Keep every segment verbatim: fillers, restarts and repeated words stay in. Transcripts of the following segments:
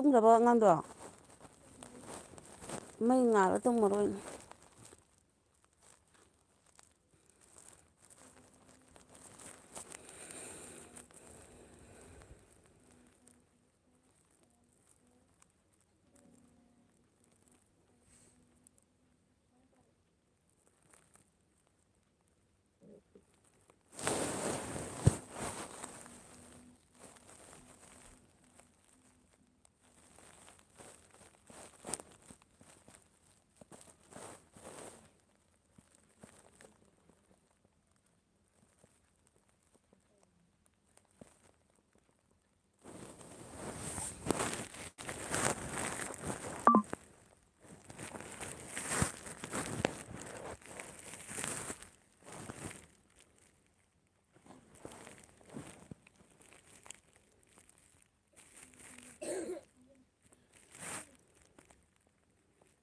ꯇꯨꯝꯈ꯭ꯔꯕ ꯑꯉꯥꯡꯗꯣ? ꯃꯩ ꯉꯥꯜꯂ ꯇꯨꯝꯃꯔꯣꯏꯅꯦ꯫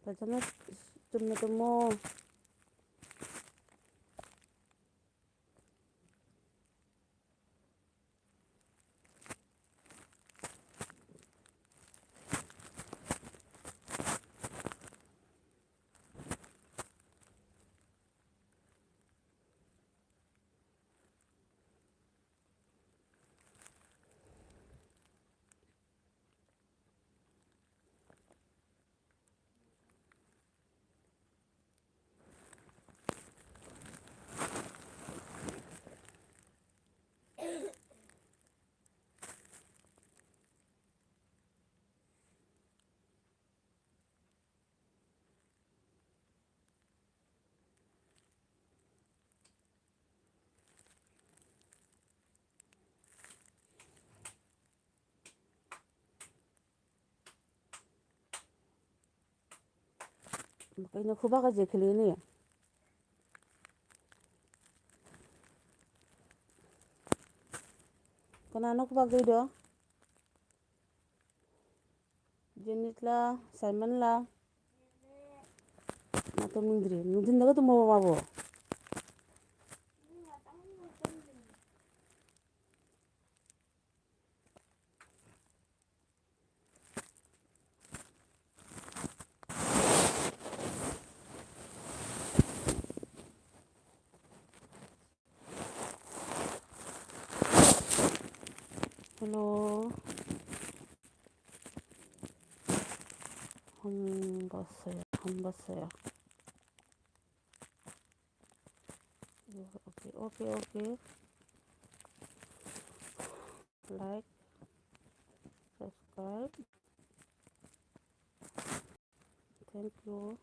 ꯐꯖꯅ ꯆꯨꯝꯅ ꯇꯨꯝꯃꯣ꯫ ꯀꯩꯅꯣ, ꯈꯨꯕꯥꯛꯀꯁꯦ ꯈꯤꯜꯂꯤꯅꯦ꯫ ꯀꯅꯥꯅꯣ ꯈꯨꯕꯥꯛ ꯇꯩꯗꯣ? ꯖꯦꯅꯤꯁꯂꯥ, ꯁꯥꯏꯃꯟꯂꯥ? ꯃꯥ ꯇꯨꯝꯅꯤꯡꯗ꯭ꯔꯤ꯫ ꯅꯨꯡꯊꯤꯟꯗꯒ ꯇꯨꯝꯃꯕꯣ ꯃꯥꯕꯣ? Hello. ꯍꯟꯕꯁꯦ, ꯍꯟꯕꯁꯦ꯫ Okay, okay, okay. Like, subscribe. Thank you,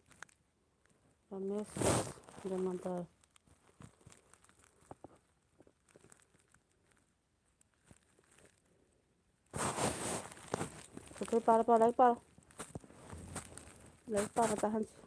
Ramesh Jamadar. ꯆꯠꯊꯣꯏ, ꯄꯥꯔꯣ, ꯄꯥꯔꯣ, ꯂꯥꯏꯔꯤꯛ ꯄꯥꯔꯣ꯫ ꯂꯥꯏꯔꯤꯛ ꯄꯥꯕ ꯇꯥꯍꯟꯁꯤ꯫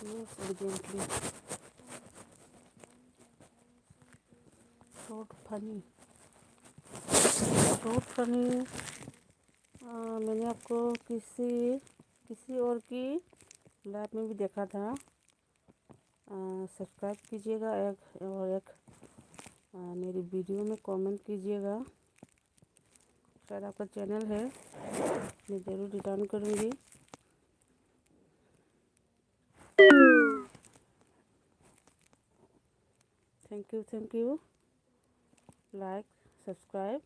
Yes, urgently. Short funny. Short funny. आ, मैंने आपको किसी किसी और की लाइव में भी देखा था। सब्सक्राइब कीजिएगा एक, और एक आ, मेरी वीडियो में कमेंट कीजिएगा। शायद आपका चैनल है, मैं ज़रूर रिटर्न करूँगी। Thank you, thank you. Like, subscribe.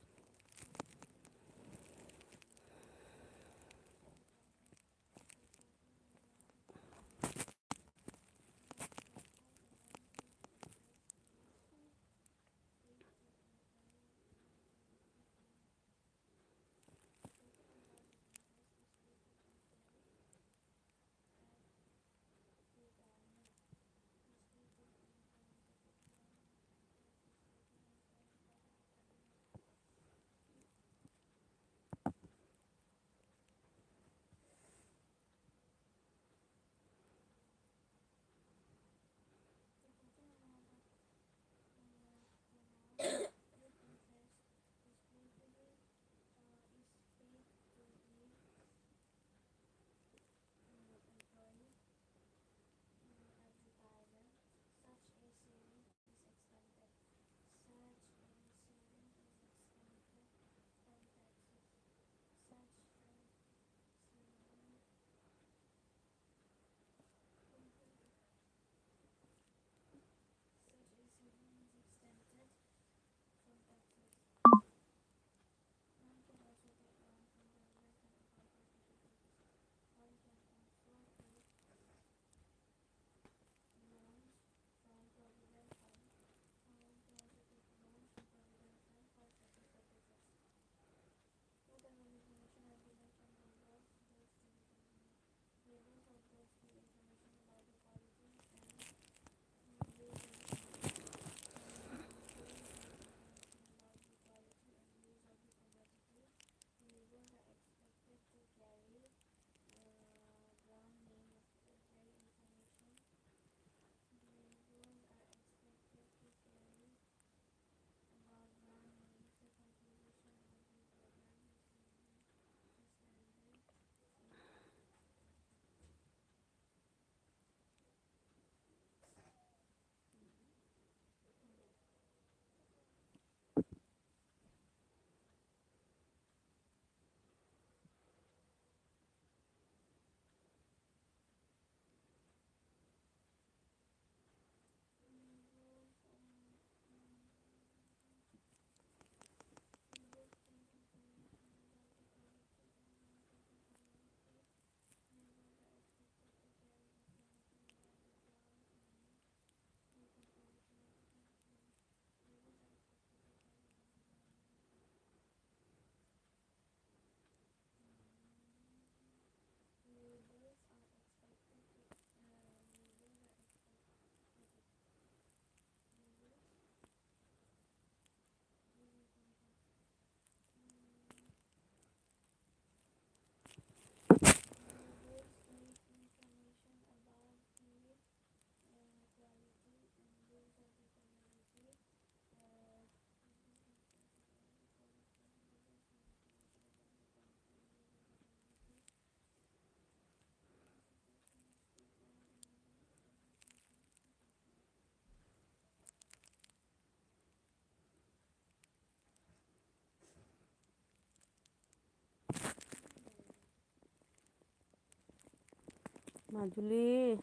माधुली,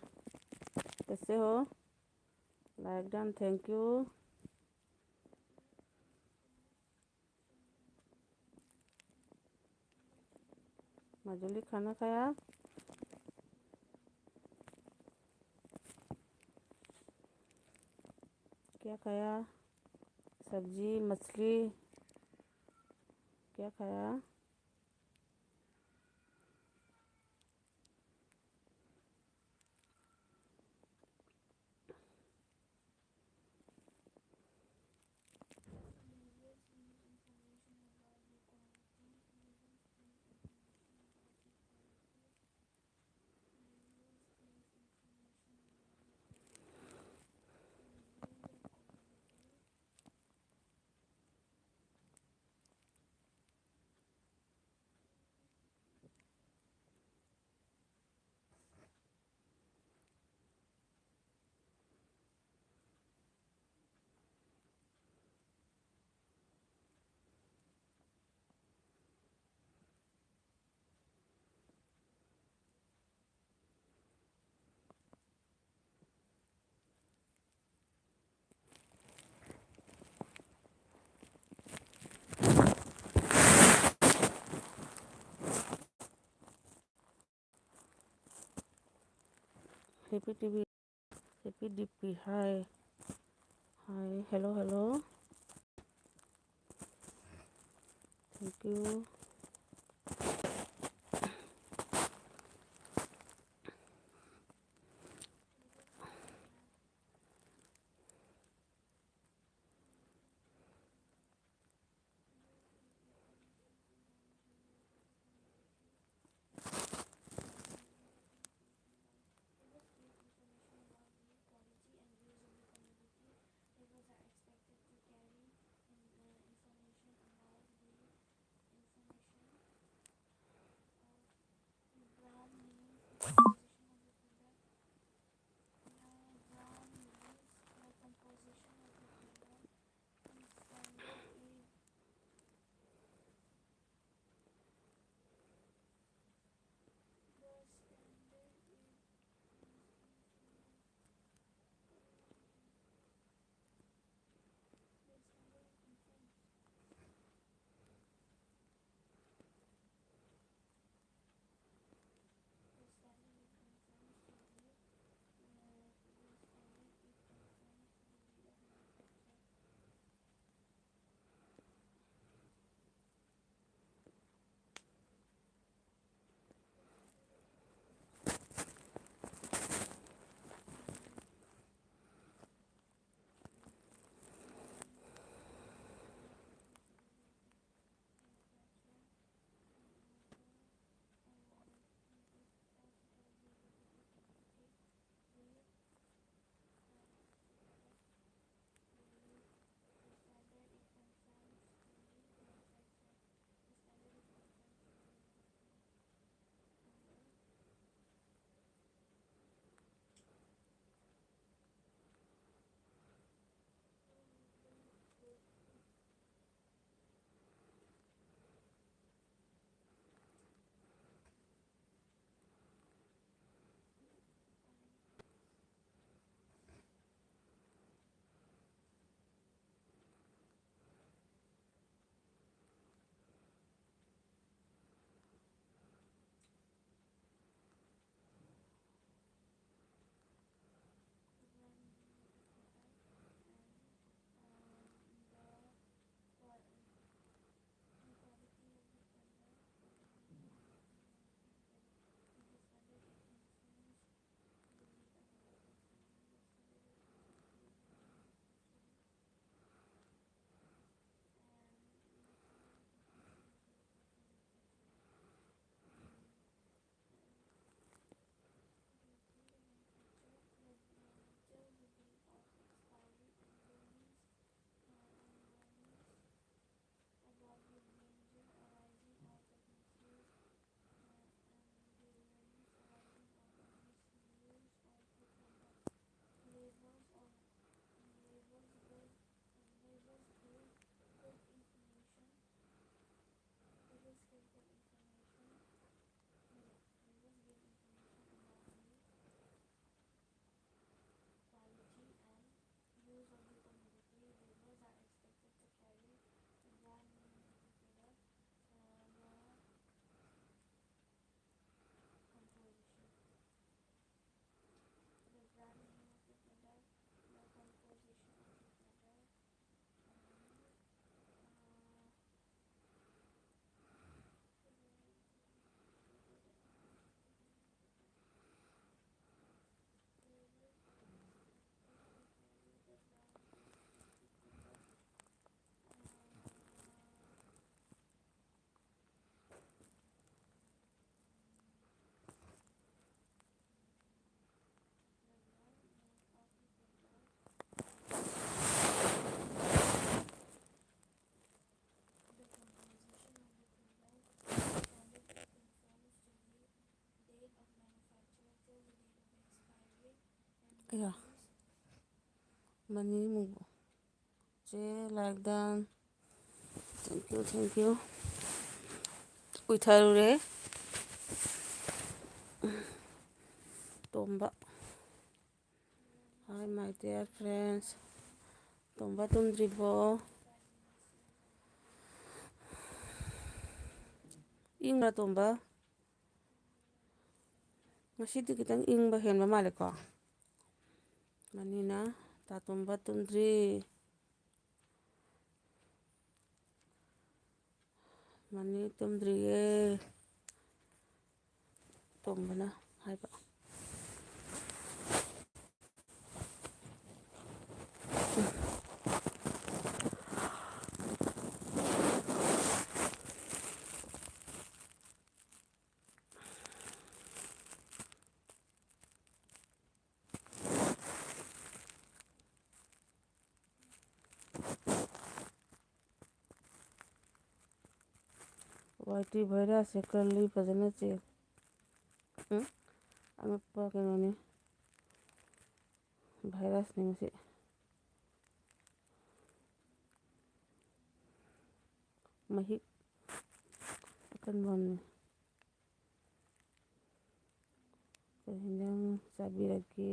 कैसे हो? Like done, thank you. माधुली, खाना खाया? क्या खाया? सब्जी, मछली, क्या खाया? Happy T V, Happy D P, hi. Hi, hello, hello. Thank you. ꯑꯌꯥ, ꯃꯅꯤ ꯑꯃꯨꯛ ꯆꯦ, like done. Thank you, thank you. ꯎꯏꯊꯔꯨꯔꯦ꯫ Tomba. Hi, my dear friends. ꯇꯣꯝꯕ ꯇꯨꯝꯗ꯭ꯔꯤꯕꯣ? ꯏꯪꯕ꯭ꯔꯥ, ꯇꯣꯝꯕ? ꯉꯁꯤꯗꯤ ꯈꯤꯇꯪ ꯏꯪꯕ ꯍꯦꯟꯕ ꯃꯥꯜꯂꯦꯀꯣ꯫ ꯃꯅꯤꯅ, "ꯇꯥꯇꯣꯝꯕ ꯇꯨꯝꯗ꯭ꯔꯤ?" ꯃꯅꯤ ꯇꯨꯝꯗ꯭ꯔꯤꯌꯦ꯫ ꯇꯣꯝꯕꯅ ꯍꯥꯏꯕ꯫ ꯋꯥꯏ ꯇꯤ ꯚꯥꯏꯔꯁꯁꯦ ꯀꯜꯂꯤ, ꯐꯖꯅ ꯆꯦꯛ꯫ ꯎꯝ? ꯑꯉꯛꯄ ꯀꯩꯅꯣꯅꯤ꯫ ꯚꯥꯏꯔꯁꯅꯤ ꯃꯁꯤ꯫ ꯃꯍꯤꯛ ꯑꯀꯟꯕ ꯑꯃꯅꯤ꯫ ꯀꯔꯤ ꯍꯦꯟꯖꯥꯡ ꯆꯥꯕꯤꯔꯒꯦ?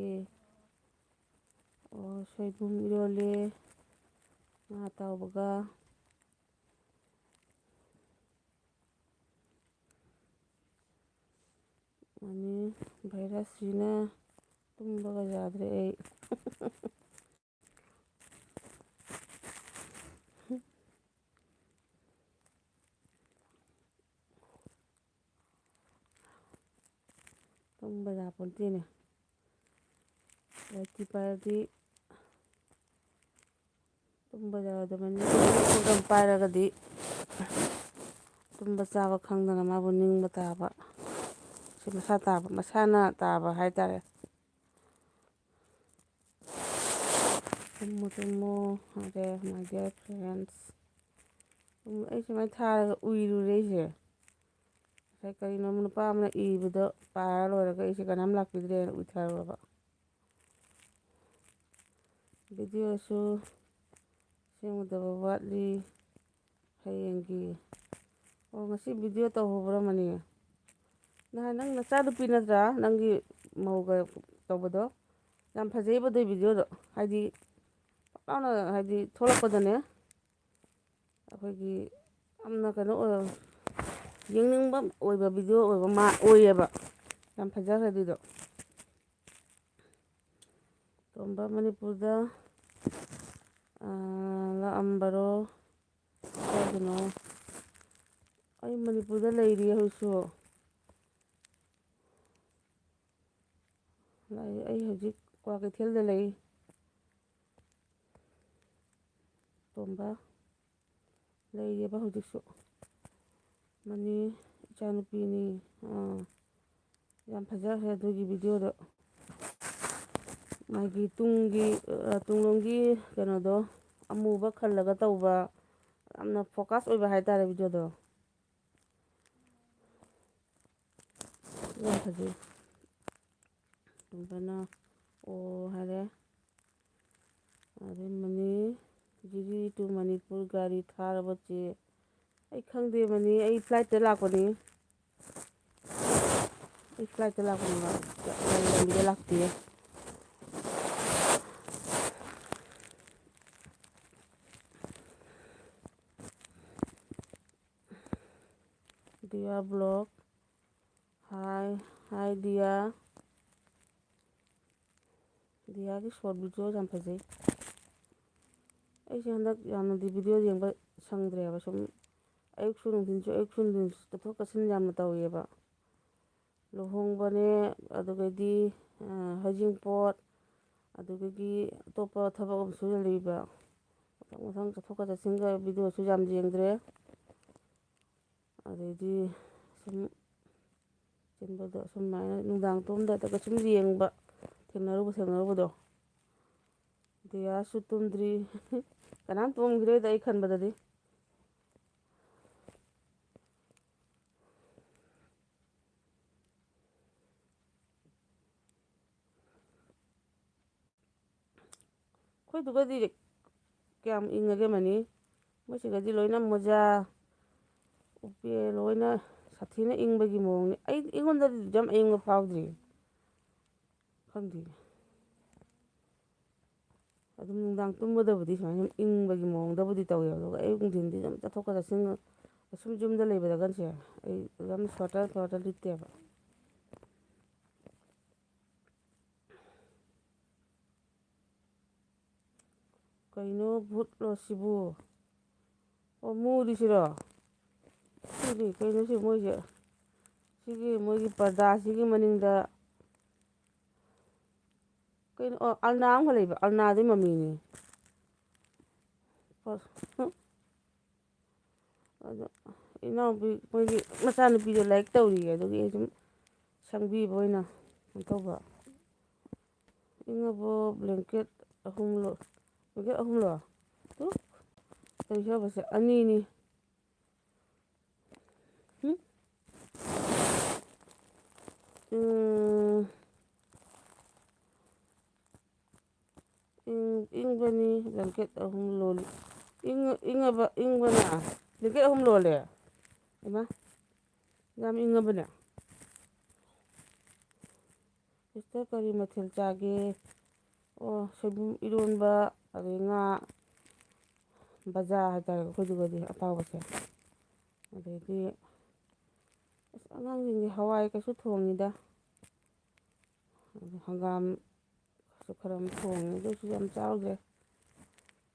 ꯑꯣ, ꯁꯣꯏꯕꯨꯝ ꯏꯔꯣꯜꯂꯦ, ꯉꯥ ꯑꯇꯥꯎꯕꯒ꯫ ꯑꯅꯤ, ꯚꯥꯏꯔꯁꯁꯤꯅ ꯇꯨꯝꯕꯒ ꯌꯥꯗ꯭ꯔꯦ ꯑꯩ꯫ ꯇꯨꯝꯕ ꯌꯥꯄꯣꯟꯇꯦꯅꯦ꯫ ꯂꯥꯏꯔꯤꯛꯇꯤ ꯄꯥꯏꯔꯗꯤ ꯇꯨꯝꯕ ꯌꯥꯔꯣꯏꯗꯕꯅꯤ꯫ ꯑꯗꯨꯝ ꯄꯥꯏꯔꯒꯗꯤ ꯇꯨꯝꯕ ꯆꯥꯕ ꯈꯪꯗꯅ ꯃꯥꯕꯨ ꯅꯤꯡꯕ ꯇꯥꯕ꯫ ꯁꯤ ꯃꯁꯥ ꯇꯥꯕ, ꯃꯁꯥꯅ ꯇꯥꯕ ꯍꯥꯏꯇꯥꯔꯦ꯫ ꯇꯨꯝꯃꯣ, ꯇꯨꯝꯃꯣ, ꯍꯥꯏꯔꯦ, my dear friends꯫ ꯎꯝ, ꯑꯩ ꯁꯨꯃꯥꯏꯅ ꯊꯥꯔꯒ ꯎꯏꯔꯨꯔꯦ ꯑꯩꯁꯦ꯫ ꯉꯁꯥꯏ ꯀꯔꯤꯅꯣ ꯅꯨꯄꯥ ꯑꯃꯅ ꯏꯕꯗꯣ ꯄꯥꯔ ꯂꯣꯏꯔꯒ ꯑꯩꯁꯦ ꯀꯅꯥꯝ ꯂꯥꯛꯄꯤꯗ꯭ꯔꯦꯅ ꯎꯏꯊꯔꯨꯔꯕ꯫ ꯚꯤꯗꯤꯑꯣꯁꯨ ꯁꯦꯝꯒꯗꯕ ꯋꯥꯠꯂꯤ ꯍꯌꯦꯡꯒꯤ꯫ ꯑꯣ, ꯉꯁꯤ ꯚꯤꯗꯤꯑꯣ ꯇꯧꯍꯧꯕ꯭ꯔꯥ ꯃꯅꯤ? ꯅꯍꯥꯟ ꯅꯪ ꯅꯆꯥꯅꯨꯄꯤ ꯅꯠꯇ꯭ꯔꯥ? ꯅꯪꯒꯤ ꯃꯧꯒ ꯇꯧꯕꯗꯣ? ꯌꯥꯝ ꯐꯖꯩꯕ ꯑꯗꯨꯏ ꯚꯤꯗꯤꯑꯣꯗꯣ꯫ ꯍꯥꯏꯗꯤ, ꯄꯛꯂꯥꯎꯅ, ꯍꯥꯏꯗꯤ, ꯊꯣꯛꯂꯛꯄꯗꯅꯦ, ꯑꯩꯈꯣꯏꯒꯤ ꯌꯥꯝꯅ ꯀꯩꯅꯣ ꯑꯣꯏ-, ꯌꯦꯡꯅꯤꯡꯕ ꯑꯣꯏꯕ ꯚꯤꯗꯤꯑꯣ ꯑꯣꯏꯕ ꯃꯥ-, ꯑꯣꯏꯌꯦꯕ꯫ ꯌꯥꯝ ꯐꯖꯈ꯭ꯔꯦ ꯑꯗꯨꯏꯗꯣ꯫ ꯇꯣꯝꯕ ꯃꯅꯤꯄꯨꯔꯗ, ꯑꯥ, ꯂꯥꯛꯑꯝꯕꯔꯣ? ꯀꯥꯏꯗꯅꯣ? ꯑꯩ ꯃꯅꯤꯄꯨꯔꯗ ꯂꯩꯔꯤ ꯍꯧꯖꯤꯛꯁꯨ꯫ ꯂꯥꯛꯑꯦ, ꯑꯩ ꯍꯧꯖꯤꯛ ꯀ꯭ꯋꯥꯀꯩꯊꯦꯜꯗ ꯂꯩ꯫ ꯇꯣꯝꯕ ꯂꯩꯔꯤꯕ ꯍꯧꯖꯤꯛꯁꯨ꯫ ꯃꯅꯤ ꯏꯆꯥꯅꯨꯄꯤꯅꯤ꯫ ꯑꯥ, ꯌꯥꯝ ꯐꯖꯈ꯭ꯔꯦ ꯑꯗꯨꯒꯤ ꯚꯤꯗꯤꯑꯣꯗꯣ꯫ ꯃꯥꯒꯤ ꯇꯨꯡꯒꯤ, ꯑ, ꯇꯨꯡꯂꯣꯝꯒꯤ ꯀꯩꯅꯣꯗꯣ ꯑꯃꯨꯕ ꯈꯜꯂꯒ ꯇꯧꯕ, ꯌꯥꯝꯅ ꯐꯣꯀꯁ ꯑꯣꯏꯕ ꯍꯥꯏꯇꯥꯔꯦ ꯚꯤꯗꯤꯑꯣꯗꯣ꯫ ꯌꯥꯝ ꯐꯖꯩ꯫ ꯇꯣꯝꯕꯅ ꯑꯣ ꯍꯥꯏꯔꯦ꯫ ꯑꯗꯩ ꯃꯅꯤ, ꯖꯤꯔꯤ to ꯃꯅꯤꯄꯨꯔ ꯒꯥꯔꯤ ꯊꯥꯔꯕ ꯆꯦ꯫ ꯑꯩ ꯈꯪꯗꯦ ꯃꯅꯤ, ꯑꯩ ꯐ꯭ꯂꯥꯏꯠꯇ ꯂꯥꯛꯄꯅꯤ꯫ ꯑꯩ ꯐ꯭ꯂꯥꯏꯠꯇ ꯂꯥꯛꯄꯅꯦꯕ, ꯒꯥꯔꯤ ꯂꯝꯕꯤꯗ ꯂꯥꯛꯇꯤꯌꯦ꯫ ꯗꯤꯌꯥ ꯕ꯭ꯂꯣꯛ꯫ ꯍꯥꯏ, ꯍꯥꯏ ꯗꯤꯌꯥ꯫ ꯗꯤꯌꯥꯒꯤ ꯁꯣꯔꯠ ꯚꯤꯗꯤꯑꯣ ꯌꯥꯝ ꯐꯖꯩ꯫ ꯑꯩꯁꯦ ꯍꯟꯗꯛ ꯌꯥꯝꯅꯗꯤ ꯚꯤꯗꯤꯑꯣ ꯌꯦꯡꯕ ꯁꯪꯗ꯭ꯔꯦꯕ꯫ ꯁꯨꯝ ꯑꯌꯨꯛꯁꯨ ꯅꯨꯡꯊꯤꯟꯁꯨ, ꯑꯌꯨꯛꯁꯨ ꯅꯨꯡꯊꯤꯟꯁꯨ ꯆꯠꯊꯣꯛ ꯆꯠꯁꯤꯟ ꯌꯥꯝꯅ ꯇꯧꯋꯦꯕ꯫ ꯂꯨꯍꯣꯡꯕꯅꯦ, ꯑꯗꯨꯒꯩꯗꯤ, ꯑ, ꯍꯩꯖꯤꯡꯄꯣꯠ, ꯑꯗꯨꯗꯒꯤ ꯑꯇꯣꯞꯄ ꯊꯕꯛ ꯑꯃꯁꯨ ꯂꯩꯕ꯫ ꯃꯊꯪ ꯃꯊꯪ ꯆꯠꯊꯣꯛꯀ ꯆꯠꯁꯤꯟꯒ ꯚꯤꯗꯤꯑꯣꯁꯨ ꯌꯥꯝ ꯌꯦꯡꯗ꯭ꯔꯦ꯫ ꯑꯗꯩꯗꯤ ꯁꯨꯝ ꯆꯤꯟꯕꯗꯣ ꯁꯨꯃꯥꯏꯅ ꯅꯨꯡꯗꯥꯡ ꯇꯨꯝꯗꯇꯒ ꯁꯨꯝ ꯌꯦꯡꯕ, ꯊꯦꯡꯅꯔꯨꯕ ꯊꯦꯡꯅꯔꯨꯕꯗꯣ꯫ ꯗꯤꯌꯥꯁꯨ ꯇꯨꯝꯗ꯭ꯔꯤ꯫ ꯀꯅꯥꯝ ꯇꯨꯝꯈꯤꯔꯣꯏꯗ ꯑꯩ ꯈꯟꯕꯗꯗꯤ꯫ ꯑꯩꯈꯣꯏꯗꯨꯒꯗꯤ ꯀꯌꯥꯝ ꯏꯪꯉꯒꯦ ꯃꯅꯤ? ꯃꯣꯏꯁꯤꯒꯗꯤ ꯂꯣꯏꯅ ꯃꯣꯖꯥ, ꯎꯞꯄꯦ, ꯂꯣꯏꯅ ꯁꯥꯊꯤꯅ ꯏꯪꯕꯒꯤ ꯃꯑꯣꯡꯅꯤ꯫ ꯑꯩ, ꯑꯩꯉꯣꯟꯗꯗꯤ ꯌꯥꯝ ꯑꯏꯪꯕ ꯐꯥꯎꯗ꯭ꯔꯤ꯫ ꯈꯪꯗꯦ꯫ ꯑꯗꯨꯝ ꯅꯨꯡꯗꯥꯡ ꯇꯨꯝꯕꯗꯕꯨꯗꯤ ꯁꯨꯃꯥꯏꯅ ꯁꯨꯝ ꯏꯪꯕꯒꯤ ꯃꯑꯣꯡꯗꯕꯨꯗꯤ ꯇꯧꯋꯦꯕ, ꯑꯗꯨꯒ ꯑꯌꯨꯛ ꯅꯨꯡꯊꯤꯟꯗꯤ ꯑꯗꯨꯝ ꯆꯠꯊꯣꯛꯀ ꯆꯠꯁꯤꯟ, ꯑꯁꯨꯝ ꯌꯨꯝꯗ ꯂꯩꯕꯗꯒꯁꯦ ꯑꯩ ꯑꯗꯨꯝ ꯁ꯭ꯋꯦꯇꯔ, ꯁ꯭ꯋꯦꯇꯔ ꯂꯤꯠꯇꯦꯕ꯫ ꯀꯩꯅꯣ ꯚꯨꯠꯂꯣ ꯁꯤꯕꯨ? ꯑꯣ, ꯃꯨꯔꯤꯁꯤꯔꯣ? ꯁꯤꯗꯤ ꯀꯩꯅꯣ ꯁꯤ ꯃꯣꯏꯁꯦ? ꯁꯤꯒꯤ ꯃꯣꯏꯒꯤ ꯄꯔꯗꯥꯁꯤꯒꯤ ꯃꯅꯤꯡꯗ ꯀꯩꯅꯣ? ꯑꯣ, ꯑꯜꯅꯥ ꯑꯃꯈꯛ ꯂꯩꯕ, ꯑꯜꯅꯥꯗꯨꯒꯤ ꯃꯃꯤꯅꯤ꯫ ꯑꯣ, ꯑꯗꯣ ꯏꯅꯥꯎꯄꯤ ꯃꯣꯏꯒꯤ ꯃꯆꯥꯅꯨꯄꯤꯗꯣ ꯂꯥꯏꯔꯤꯛ ꯇꯧꯔꯤꯌꯦ, ꯑꯗꯨꯒꯤ ꯑꯩ ꯁꯨꯝ ꯁꯪꯕꯤꯕ ꯑꯣꯏꯅ ꯀꯩꯅꯣ ꯇꯧꯕ꯫ ꯏꯪꯉꯕꯣ? ꯕ꯭ꯂꯦꯡꯀꯦꯠ ꯑꯍꯨꯝꯂꯣ? ꯕ꯭ꯂꯦꯡꯀꯦꯠ ꯑꯍꯨꯝꯂꯣ? ꯇꯨ, ꯀꯔꯤ ꯁꯨꯕꯁꯦ? ꯑꯅꯤꯅꯤ꯫ ꯎꯝ? ꯎꯝ, ꯏꯪ-, ꯏꯪꯕꯅꯤ, ꯕ꯭ꯂꯦꯡꯀꯦꯠ ꯑꯍꯨꯝ ꯂꯣꯜꯂꯤ꯫ ꯏꯪ-, ꯏꯪꯉꯕ, ꯏꯪꯕꯅ ꯕ꯭ꯂꯦꯡꯀꯦꯠ ꯑꯍꯨꯝ ꯂꯣꯜꯂꯦ꯫ ꯏꯃꯥ, ꯌꯥꯝ ꯏꯪꯉꯕꯅꯦ꯫ ꯁꯤꯁꯇꯔ, ꯀꯔꯤ ꯃꯊꯦꯜ ꯆꯥꯒꯦ? ꯑꯣ, ꯁꯣꯏꯕꯨꯝ ꯏꯔꯣꯟꯕ, ꯑꯗꯩ ꯉꯥ ꯕꯖꯥ ꯍꯥꯏꯇꯥꯔꯦ ꯑꯩꯈꯣꯏꯗꯨꯒꯗꯤ ꯑꯇꯥꯎꯕꯁꯦ꯫ ꯑꯗꯩꯗꯤ ꯑꯁ, ꯑꯉꯥꯡꯁꯤꯡꯗꯤ ꯍꯋꯥꯏ ꯀꯩꯁꯨ ꯊꯣꯡꯉꯤꯗ꯫ ꯑꯗꯩ ꯍꯪꯒꯥꯝꯁꯨ ꯈꯔ ꯑꯃ ꯊꯣꯡꯉꯦ, ꯑꯗꯨꯁꯨ ꯌꯥꯝ ꯆꯥꯎꯗ꯭ꯔꯦ꯫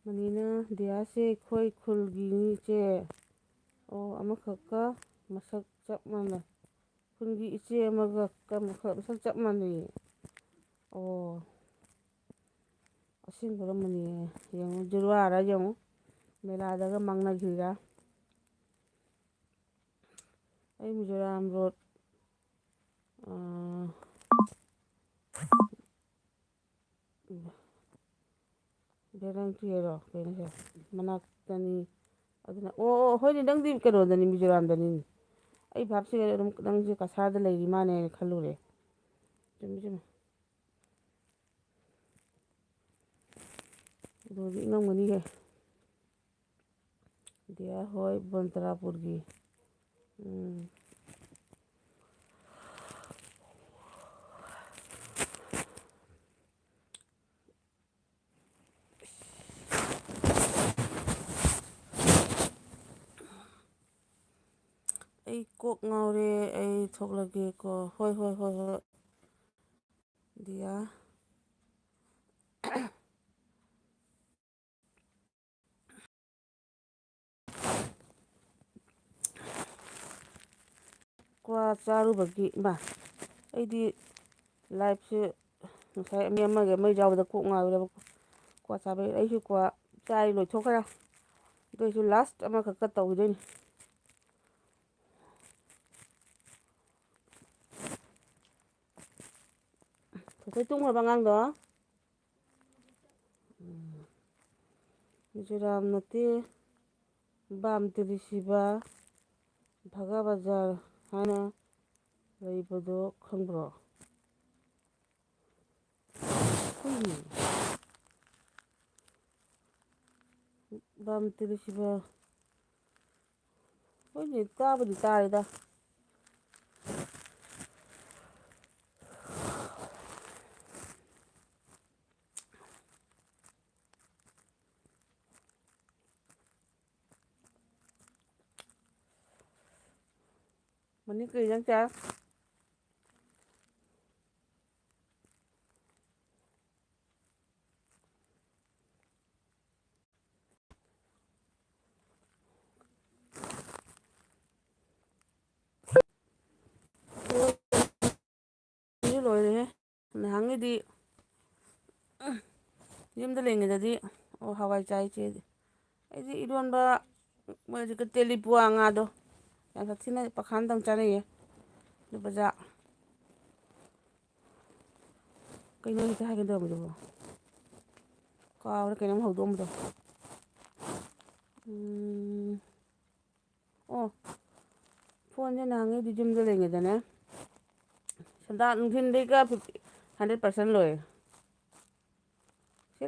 ꯃꯅꯤꯅ, "ꯗꯤꯌꯥꯁꯦ ꯑꯩꯈꯣꯏ ꯈꯨꯜꯒꯤꯅꯤ ꯏꯆꯦ"꯫ ꯑꯣ, ꯑꯃꯈꯛꯀ ꯃꯁꯛ ꯆꯞ ꯃꯥꯟꯅꯩ꯫ ꯈꯨꯟꯒꯤ ꯏꯆꯦ ꯑꯃꯒ ꯀ-, ꯃꯁꯛ ꯆꯞ ꯃꯥꯟꯅꯩꯌꯦ꯫ ꯑꯣ, ꯑꯁꯦꯡꯕꯔ ꯃꯅꯤ? ꯌꯦꯡꯉꯨ, ꯖꯨꯔꯋꯥꯔ ꯌꯦꯡꯉꯨ, ꯃꯦꯂꯥꯗꯒ ꯃꯥꯡꯅꯈꯤꯔ? ꯑꯩ ꯃꯤꯖꯣꯔꯥꯝ ꯔꯣꯗ, ꯑꯥ, ꯕꯦꯔꯪꯀꯤꯔꯣ ꯀꯩꯅꯣꯁꯦ ꯃꯅꯥꯛꯇꯅꯤ꯫ ꯑꯗꯨꯅ, ꯑꯣ, ꯑꯣ, ꯍꯣꯏꯅꯦ, ꯅꯪꯗꯤ ꯀꯩꯅꯣꯗꯅꯤ, ꯃꯤꯖꯣꯔꯥꯝꯗꯅꯤꯅꯦ꯫ ꯑꯩ ꯚꯥꯞꯁꯤꯒ ꯑꯗꯨꯝ ꯅꯪꯁꯦ ꯀꯁꯥꯔꯗ ꯂꯩꯔꯤ ꯃꯥꯅꯦ ꯍꯥꯏꯅ ꯈꯜꯂꯨꯔꯦ꯫ ꯆꯨꯝꯃꯤ, ꯆꯨꯝꯃꯤ꯫ ꯑꯗꯨꯗꯤ ꯏꯪꯉꯝꯒꯅꯤꯍꯦ꯫ ꯗꯤꯌꯥ ꯍꯣꯏ, ꯕꯣꯟꯇ꯭ꯔꯥꯄꯨꯔꯒꯤ꯫ ꯎꯝ꯫ ꯑꯩ ꯀꯣꯛ ꯉꯥꯎꯔꯦ, ꯑꯩ ꯊꯣꯛꯂꯒꯦꯀꯣ꯫ ꯍꯣꯏ, ꯍꯣꯏ, ꯍꯣꯏ, ꯍꯣꯏ꯫ ꯗꯤꯌꯥ꯫ ꯀ꯭ꯋꯥ ꯆꯥꯔꯨꯕꯒꯤ, ꯏꯃꯥ, ꯑꯩꯗꯤ ꯂꯥꯏꯐꯁꯦ ꯉꯁꯥꯏ ꯃꯤ ꯑꯃꯒꯤ ꯑꯃ ꯌꯥꯎꯕꯗ ꯀꯣꯛ ꯉꯥꯎꯔꯦꯕ꯫ ꯀ꯭ꯋꯥ ꯆꯥꯕꯩ꯫ ꯑꯩꯁꯨ ꯀ꯭ꯋꯥ ꯆꯥꯏ ꯂꯣꯏꯊꯣꯛꯈ꯭ꯔꯦ꯫ ꯑꯗꯨ ꯑꯣꯏꯁꯨ ꯂꯥꯁ ꯑꯃꯈꯛꯀ ꯇꯧꯈꯤꯗꯣꯏꯅꯤ꯫ ꯊꯣꯏꯊꯣꯏ ꯇꯨꯝꯈ꯭ꯔꯕ ꯑꯉꯥꯡꯗꯣ? ꯎꯝ꯫ ꯃꯤꯖꯣꯔꯥꯝ ꯅꯠꯇꯦ, ꯕꯥꯝ ꯇꯤꯂꯤ ꯁꯤꯕ ꯚꯒꯥ ꯕꯖꯥꯔ ꯍꯥꯏꯅ ꯂꯩꯕꯗꯣ ꯈꯪꯕ꯭ꯔꯣ? ꯍꯨꯏꯅꯦ꯫ ꯕꯥꯝ ꯇꯤꯂꯤ ꯁꯤꯕ꯫ ꯍꯣꯏꯅꯦ, ꯇꯥꯕꯨꯗꯤ ꯇꯥꯔꯦꯗ꯫ ꯃꯅꯤ ꯀꯩ ꯏꯟꯖꯥꯡ ꯆꯥ? ꯂꯣꯏꯔꯦꯍꯦ꯫ ꯅꯍꯥꯟꯒꯩꯗꯤ ꯌꯨꯝꯗ ꯂꯩꯉꯩꯗꯗꯤ, ꯑꯣ, ꯍꯋꯥꯏ ꯆꯥꯏ ꯏꯆꯦꯗꯤ꯫ ꯑꯩꯗꯤ ꯏꯔꯣꯟꯕ, ꯃꯣꯏ ꯍꯧꯖꯤꯛꯀꯤ ꯇꯦꯂꯤꯄꯨꯋꯥ ꯉꯥꯗꯣ ꯌꯥꯝ ꯁꯥꯊꯤꯅ ꯄꯥꯈꯥꯟꯗꯪ ꯆꯥꯅꯩꯌꯦ꯫ ꯑꯗꯨ ꯕꯖꯥ-, ꯀꯩꯅꯣ ꯍꯧꯖꯤꯛꯇ ꯍꯥꯏꯒꯦ ꯇꯧꯔꯝꯕꯗꯨꯕꯣ? ꯀꯥꯎꯔꯦ ꯀꯩꯅꯣꯝ ꯍꯧꯗꯣꯛꯑꯝꯕꯗꯣ꯫ ꯎꯝ, ꯑꯣ, ꯐꯣꯟꯁꯦ ꯅꯍꯥꯟꯒꯩꯗꯤ ꯌꯨꯝꯗ ꯂꯩꯉꯩꯗꯅꯦ, ꯁꯟꯗꯥ ꯅꯨꯡꯊꯤꯟꯗꯩꯒ fifty, hundred percent ꯂꯣꯏꯔꯦ꯫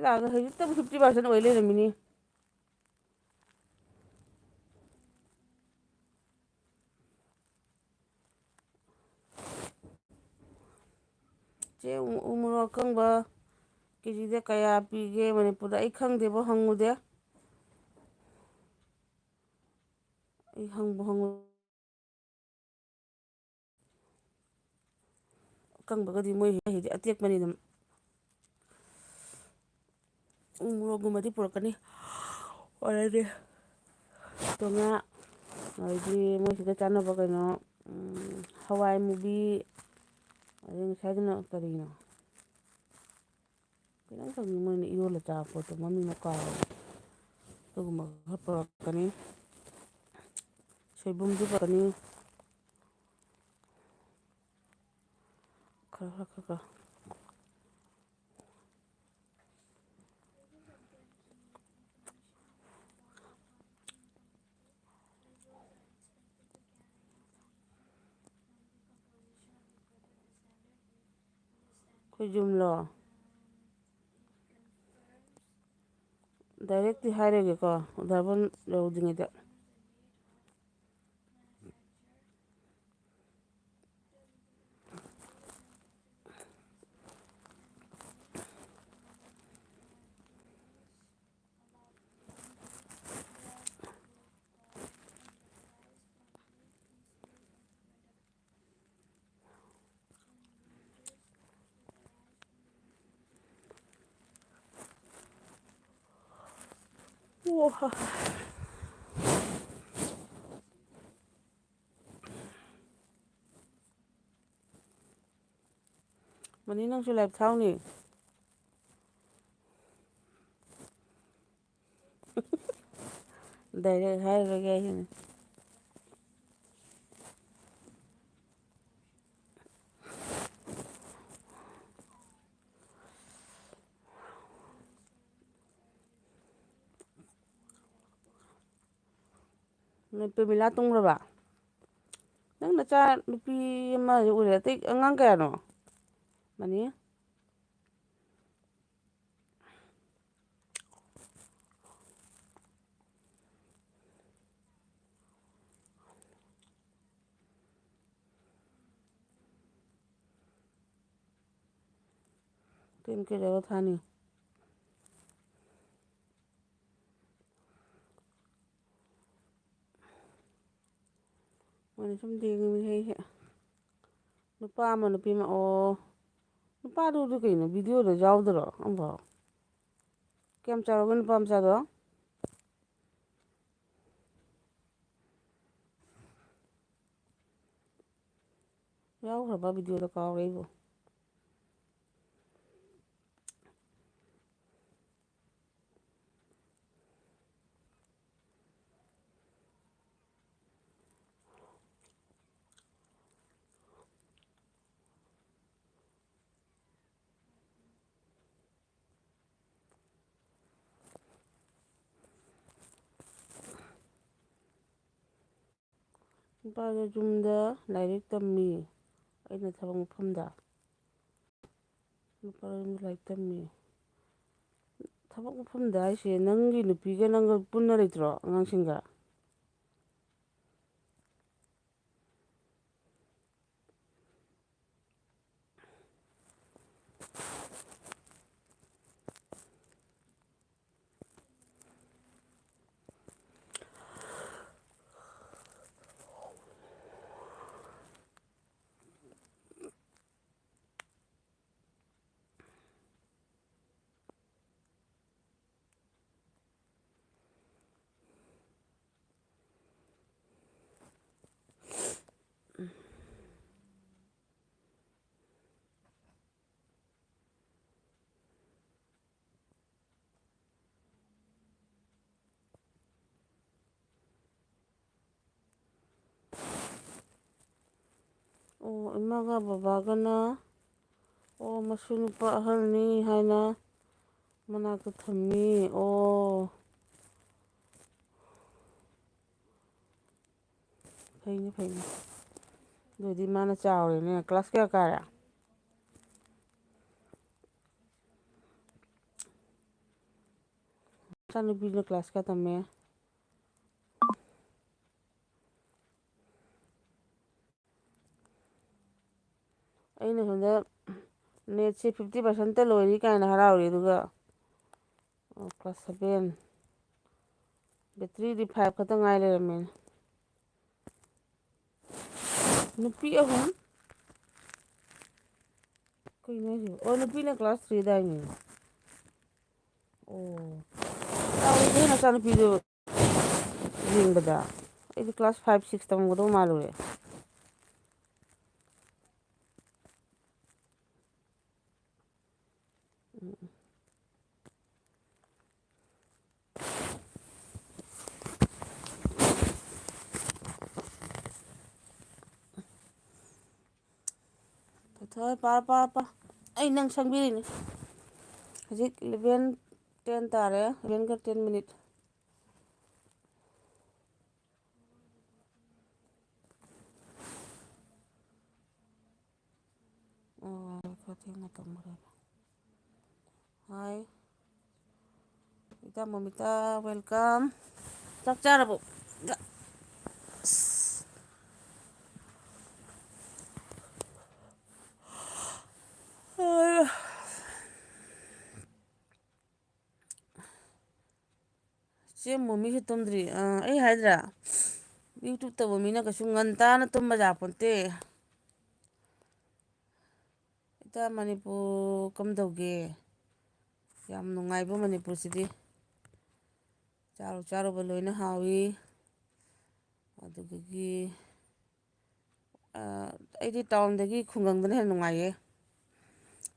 ꯂꯥꯛꯑꯒ ꯍꯧꯖꯤꯛꯇꯕꯨ fifty percent ꯑꯣꯏ ꯂꯩꯔꯝꯃꯤꯅꯤ꯫ ꯆꯦ, ꯎ-, ꯎ ꯃꯣꯔꯣꯛ ꯑꯀꯪꯕ ꯀꯦꯖꯤꯗ ꯀꯌꯥ ꯄꯤꯒꯦ ꯃꯅꯤꯄꯨꯔꯗ? ꯑꯩ ꯈꯪꯗꯦꯕꯣ, ꯍꯪꯉꯨꯗꯦ꯫ ꯑꯩ ꯍꯪꯕꯨ ꯍꯪꯉꯨ-, ꯑꯀꯪꯕꯒꯗꯤ ꯃꯣꯏ ꯍꯥꯏꯗꯤ ꯑꯇꯦꯛꯄꯅꯤ ꯑꯗꯨꯝ꯫ ꯎ ꯃꯣꯔꯣꯛꯒꯨꯝꯕꯗꯤ ꯄꯨꯔꯛꯀꯅꯤ꯫ ꯑꯣꯏꯔꯗꯤ ꯇꯣꯉꯥ, ꯑꯗꯩꯗꯤ ꯃꯣꯏ ꯁꯤꯗ ꯆꯥꯅꯕ ꯀꯩꯅꯣ, ꯎꯝ, ꯍꯋꯥꯏ ꯃꯨꯕꯤ, ꯑꯗꯩ ꯉꯁꯥꯏꯗꯨꯅ ꯀꯔꯤꯅꯣ? ꯀꯩꯅꯣꯝꯈꯛꯅꯤ ꯃꯣꯏꯅ ꯏꯔꯣꯜꯂ ꯆꯥꯕ ꯄꯣꯠꯇꯣ, ꯃꯃꯤꯡꯗꯣ ꯀꯥꯎꯔꯦ꯫ ꯑꯗꯨꯒꯨꯝꯕ ꯈꯔ ꯄꯨꯔꯛꯀꯅꯤ꯫ ꯁꯣꯏꯕꯨꯝꯁꯨ ꯄꯨꯔꯛꯀꯅꯤ꯫ ꯈꯔ, ꯈꯔ, ꯈꯔ, ꯈꯔ꯫ ꯈꯣꯏꯖꯨꯝꯂꯣ? Direct ꯇꯤ ꯍꯥꯏꯔꯒꯦꯀꯣ, ꯎꯗꯥꯕꯣꯟ ꯌꯧꯗ꯭ꯔꯤꯉꯩꯗ꯫ ꯑꯣ ꯍ꯫ ꯃꯅꯤ, ꯅꯪꯁꯨ live ꯊꯥꯎꯅꯦ꯫ Direct ꯍꯥꯏꯔꯨꯔꯒꯦ ꯑꯩꯅ꯫ ꯅꯣꯏ ꯄ꯭ꯔꯦꯃꯤꯂꯥ ꯇꯨꯝꯈ꯭ꯔꯕ? ꯅꯪ ꯅꯆꯥ ꯅꯨꯄꯤ ꯑꯃ ꯎꯔꯦ, ꯑꯇꯩ ꯑꯉꯥꯡ ꯀꯌꯥꯅꯣ? ꯃꯅꯤ? ꯀꯩꯝ ꯀꯩꯗꯧꯔ ꯊꯥꯅꯤ? ꯃꯣꯏꯅ ꯁꯨꯝ ꯌꯦꯡꯉꯤꯍꯦ꯫ ꯅꯨꯄꯥ ꯑꯃ ꯅꯨꯄꯤ ꯑꯃ, ꯑꯣ, ꯅꯨꯄꯥꯗꯨꯗꯤ ꯀꯩꯅꯣ, ꯚꯤꯗꯤꯑꯣꯗ ꯌꯥꯎꯗꯔꯣ ꯑꯝꯐꯥꯎ? ꯀꯌꯥꯝ ꯆꯥꯎꯔꯒꯦ ꯅꯨꯄꯥ ꯃꯆꯥꯗꯣ? ꯌꯥꯎꯈ꯭ꯔꯕ ꯚꯤꯗꯤꯑꯣꯗ? ꯀꯥꯎꯔꯦ ꯑꯩꯕꯨ꯫ ꯅꯨꯄꯥꯗꯣ ꯌꯨꯝꯗ ꯂꯥꯏꯔꯤꯛ ꯇꯝꯃꯤ, ꯑꯩꯅ ꯊꯕꯛ ꯃꯐꯝꯗ꯫ ꯅꯨꯄꯥꯗꯣ ꯌꯨꯝꯗ ꯂꯥꯏꯔꯤꯛ ꯇꯝꯃꯤ꯫ ꯊꯕꯛ ꯃꯐꯝꯗ ꯍꯥꯏꯁꯦ, ꯅꯪꯒꯤ ꯅꯨꯄꯤꯒ ꯅꯪꯒ ꯄꯨꯟꯅ ꯂꯩꯇ꯭ꯔꯣ, ꯑꯉꯥꯡꯁꯤꯡꯒ? ꯑꯣ, ꯏꯃꯥꯒ ꯕꯕꯥꯒꯅ, ꯑꯣ, ꯃꯁꯨ ꯅꯨꯄꯥ ꯑꯍꯜꯅꯤ ꯍꯥꯏꯅ ꯃꯅꯥꯛꯇ ꯊꯝꯃꯤ꯫ ꯑꯣ, ꯐꯩꯅꯦ, ꯐꯩꯅꯦ꯫ ꯑꯗꯨꯗꯤ ꯃꯥꯅ ꯆꯥꯎꯔꯦꯅꯦ꯫ ꯀ꯭ꯂꯥꯁ ꯀꯌꯥ ꯀꯥꯔꯦ? ꯏꯆꯥꯅꯨꯄꯤꯗꯨꯅ ꯀ꯭ꯂꯥꯁ ꯀꯌꯥ ꯇꯝꯃꯦ? ꯑꯩꯅ ꯁꯣꯝꯗ ꯅꯦꯠꯁꯦ fifty percent ꯂꯣꯏꯔꯤ ꯀꯥꯏꯅ ꯍꯔꯥꯎꯔꯤ, ꯑꯗꯨꯒ, ꯑꯣ, class seven꯫ ꯕꯦꯇ꯭ꯔꯤꯗꯤ five ꯈꯛꯇ ꯉꯥꯏ ꯂꯩꯔꯝꯃꯦꯅꯦ꯫ ꯅꯨꯄꯤ ꯑꯍꯨꯝ? ꯀꯩꯅꯣ ꯍꯥꯏꯁꯤꯕꯣ? ꯑꯣ, ꯅꯨꯄꯤꯅ class three ꯗꯥꯏꯅꯦ꯫ ꯑꯣ꯫ ꯆꯥꯎꯔꯦꯍꯦ ꯅꯆꯥꯅꯨꯄꯤꯗꯣ ꯌꯦꯡꯕꯗ꯫ ꯑꯩꯗꯤ class five, six ꯇꯝꯒꯗꯧ ꯃꯥꯜꯂꯨꯔꯦ꯫ ꯎꯝ꯫ ꯊꯣꯏ, ꯄꯥꯔꯣ, ꯄꯥꯔꯣ, ꯄꯥꯔꯣ꯫ ꯑꯩ ꯅꯪ ꯁꯪꯕꯤꯔꯤꯅꯤ꯫ ꯍꯧꯖꯤꯛ eleven ten ꯇꯥꯔꯦ, eleven ꯒ ten minute꯫ ꯑꯣ, ꯈꯔ ꯊꯦꯡꯅ ꯇꯨꯝꯈ꯭ꯔꯦꯕ꯫ ꯍꯥꯏ꯫ ꯏꯇꯥ ꯃꯣꯃꯤꯇꯥ, welcome꯫ ꯆꯥꯛ ꯆꯥꯔꯕꯣ? ꯑꯁ꯫ ꯆꯦ ꯃꯣꯃꯤꯁꯨ ꯇꯨꯝꯗ꯭ꯔꯤ꯫ ꯑꯥ, ꯑꯩ ꯍꯥꯏꯗ꯭ꯔꯥ? YouTube ꯇꯧꯕ ꯃꯤꯅ ꯀꯩꯁꯨ ꯉꯟꯇꯥꯅ ꯇꯨꯝꯕ ꯌꯥꯄꯣꯟꯇꯦ꯫ ꯏꯇꯥ, ꯃꯅꯤꯄꯨꯔ ꯀꯝꯗꯧꯒꯦ? ꯌꯥꯝ ꯅꯨꯡꯉꯥꯏꯕ ꯃꯅꯤꯄꯨꯔꯁꯤꯗꯤ꯫ ꯆꯥꯔꯨ ꯆꯥꯔꯨꯕ ꯂꯣꯏꯅ ꯍꯥꯎꯏ꯫ ꯑꯗꯨꯗꯒꯤ, ꯑ, ꯑꯩꯗꯤ ꯇꯥꯎꯟꯗꯒꯤ ꯈꯨꯡꯒꯪꯗꯅ ꯍꯦꯟꯅ ꯅꯨꯡꯉꯥꯏꯌꯦ꯫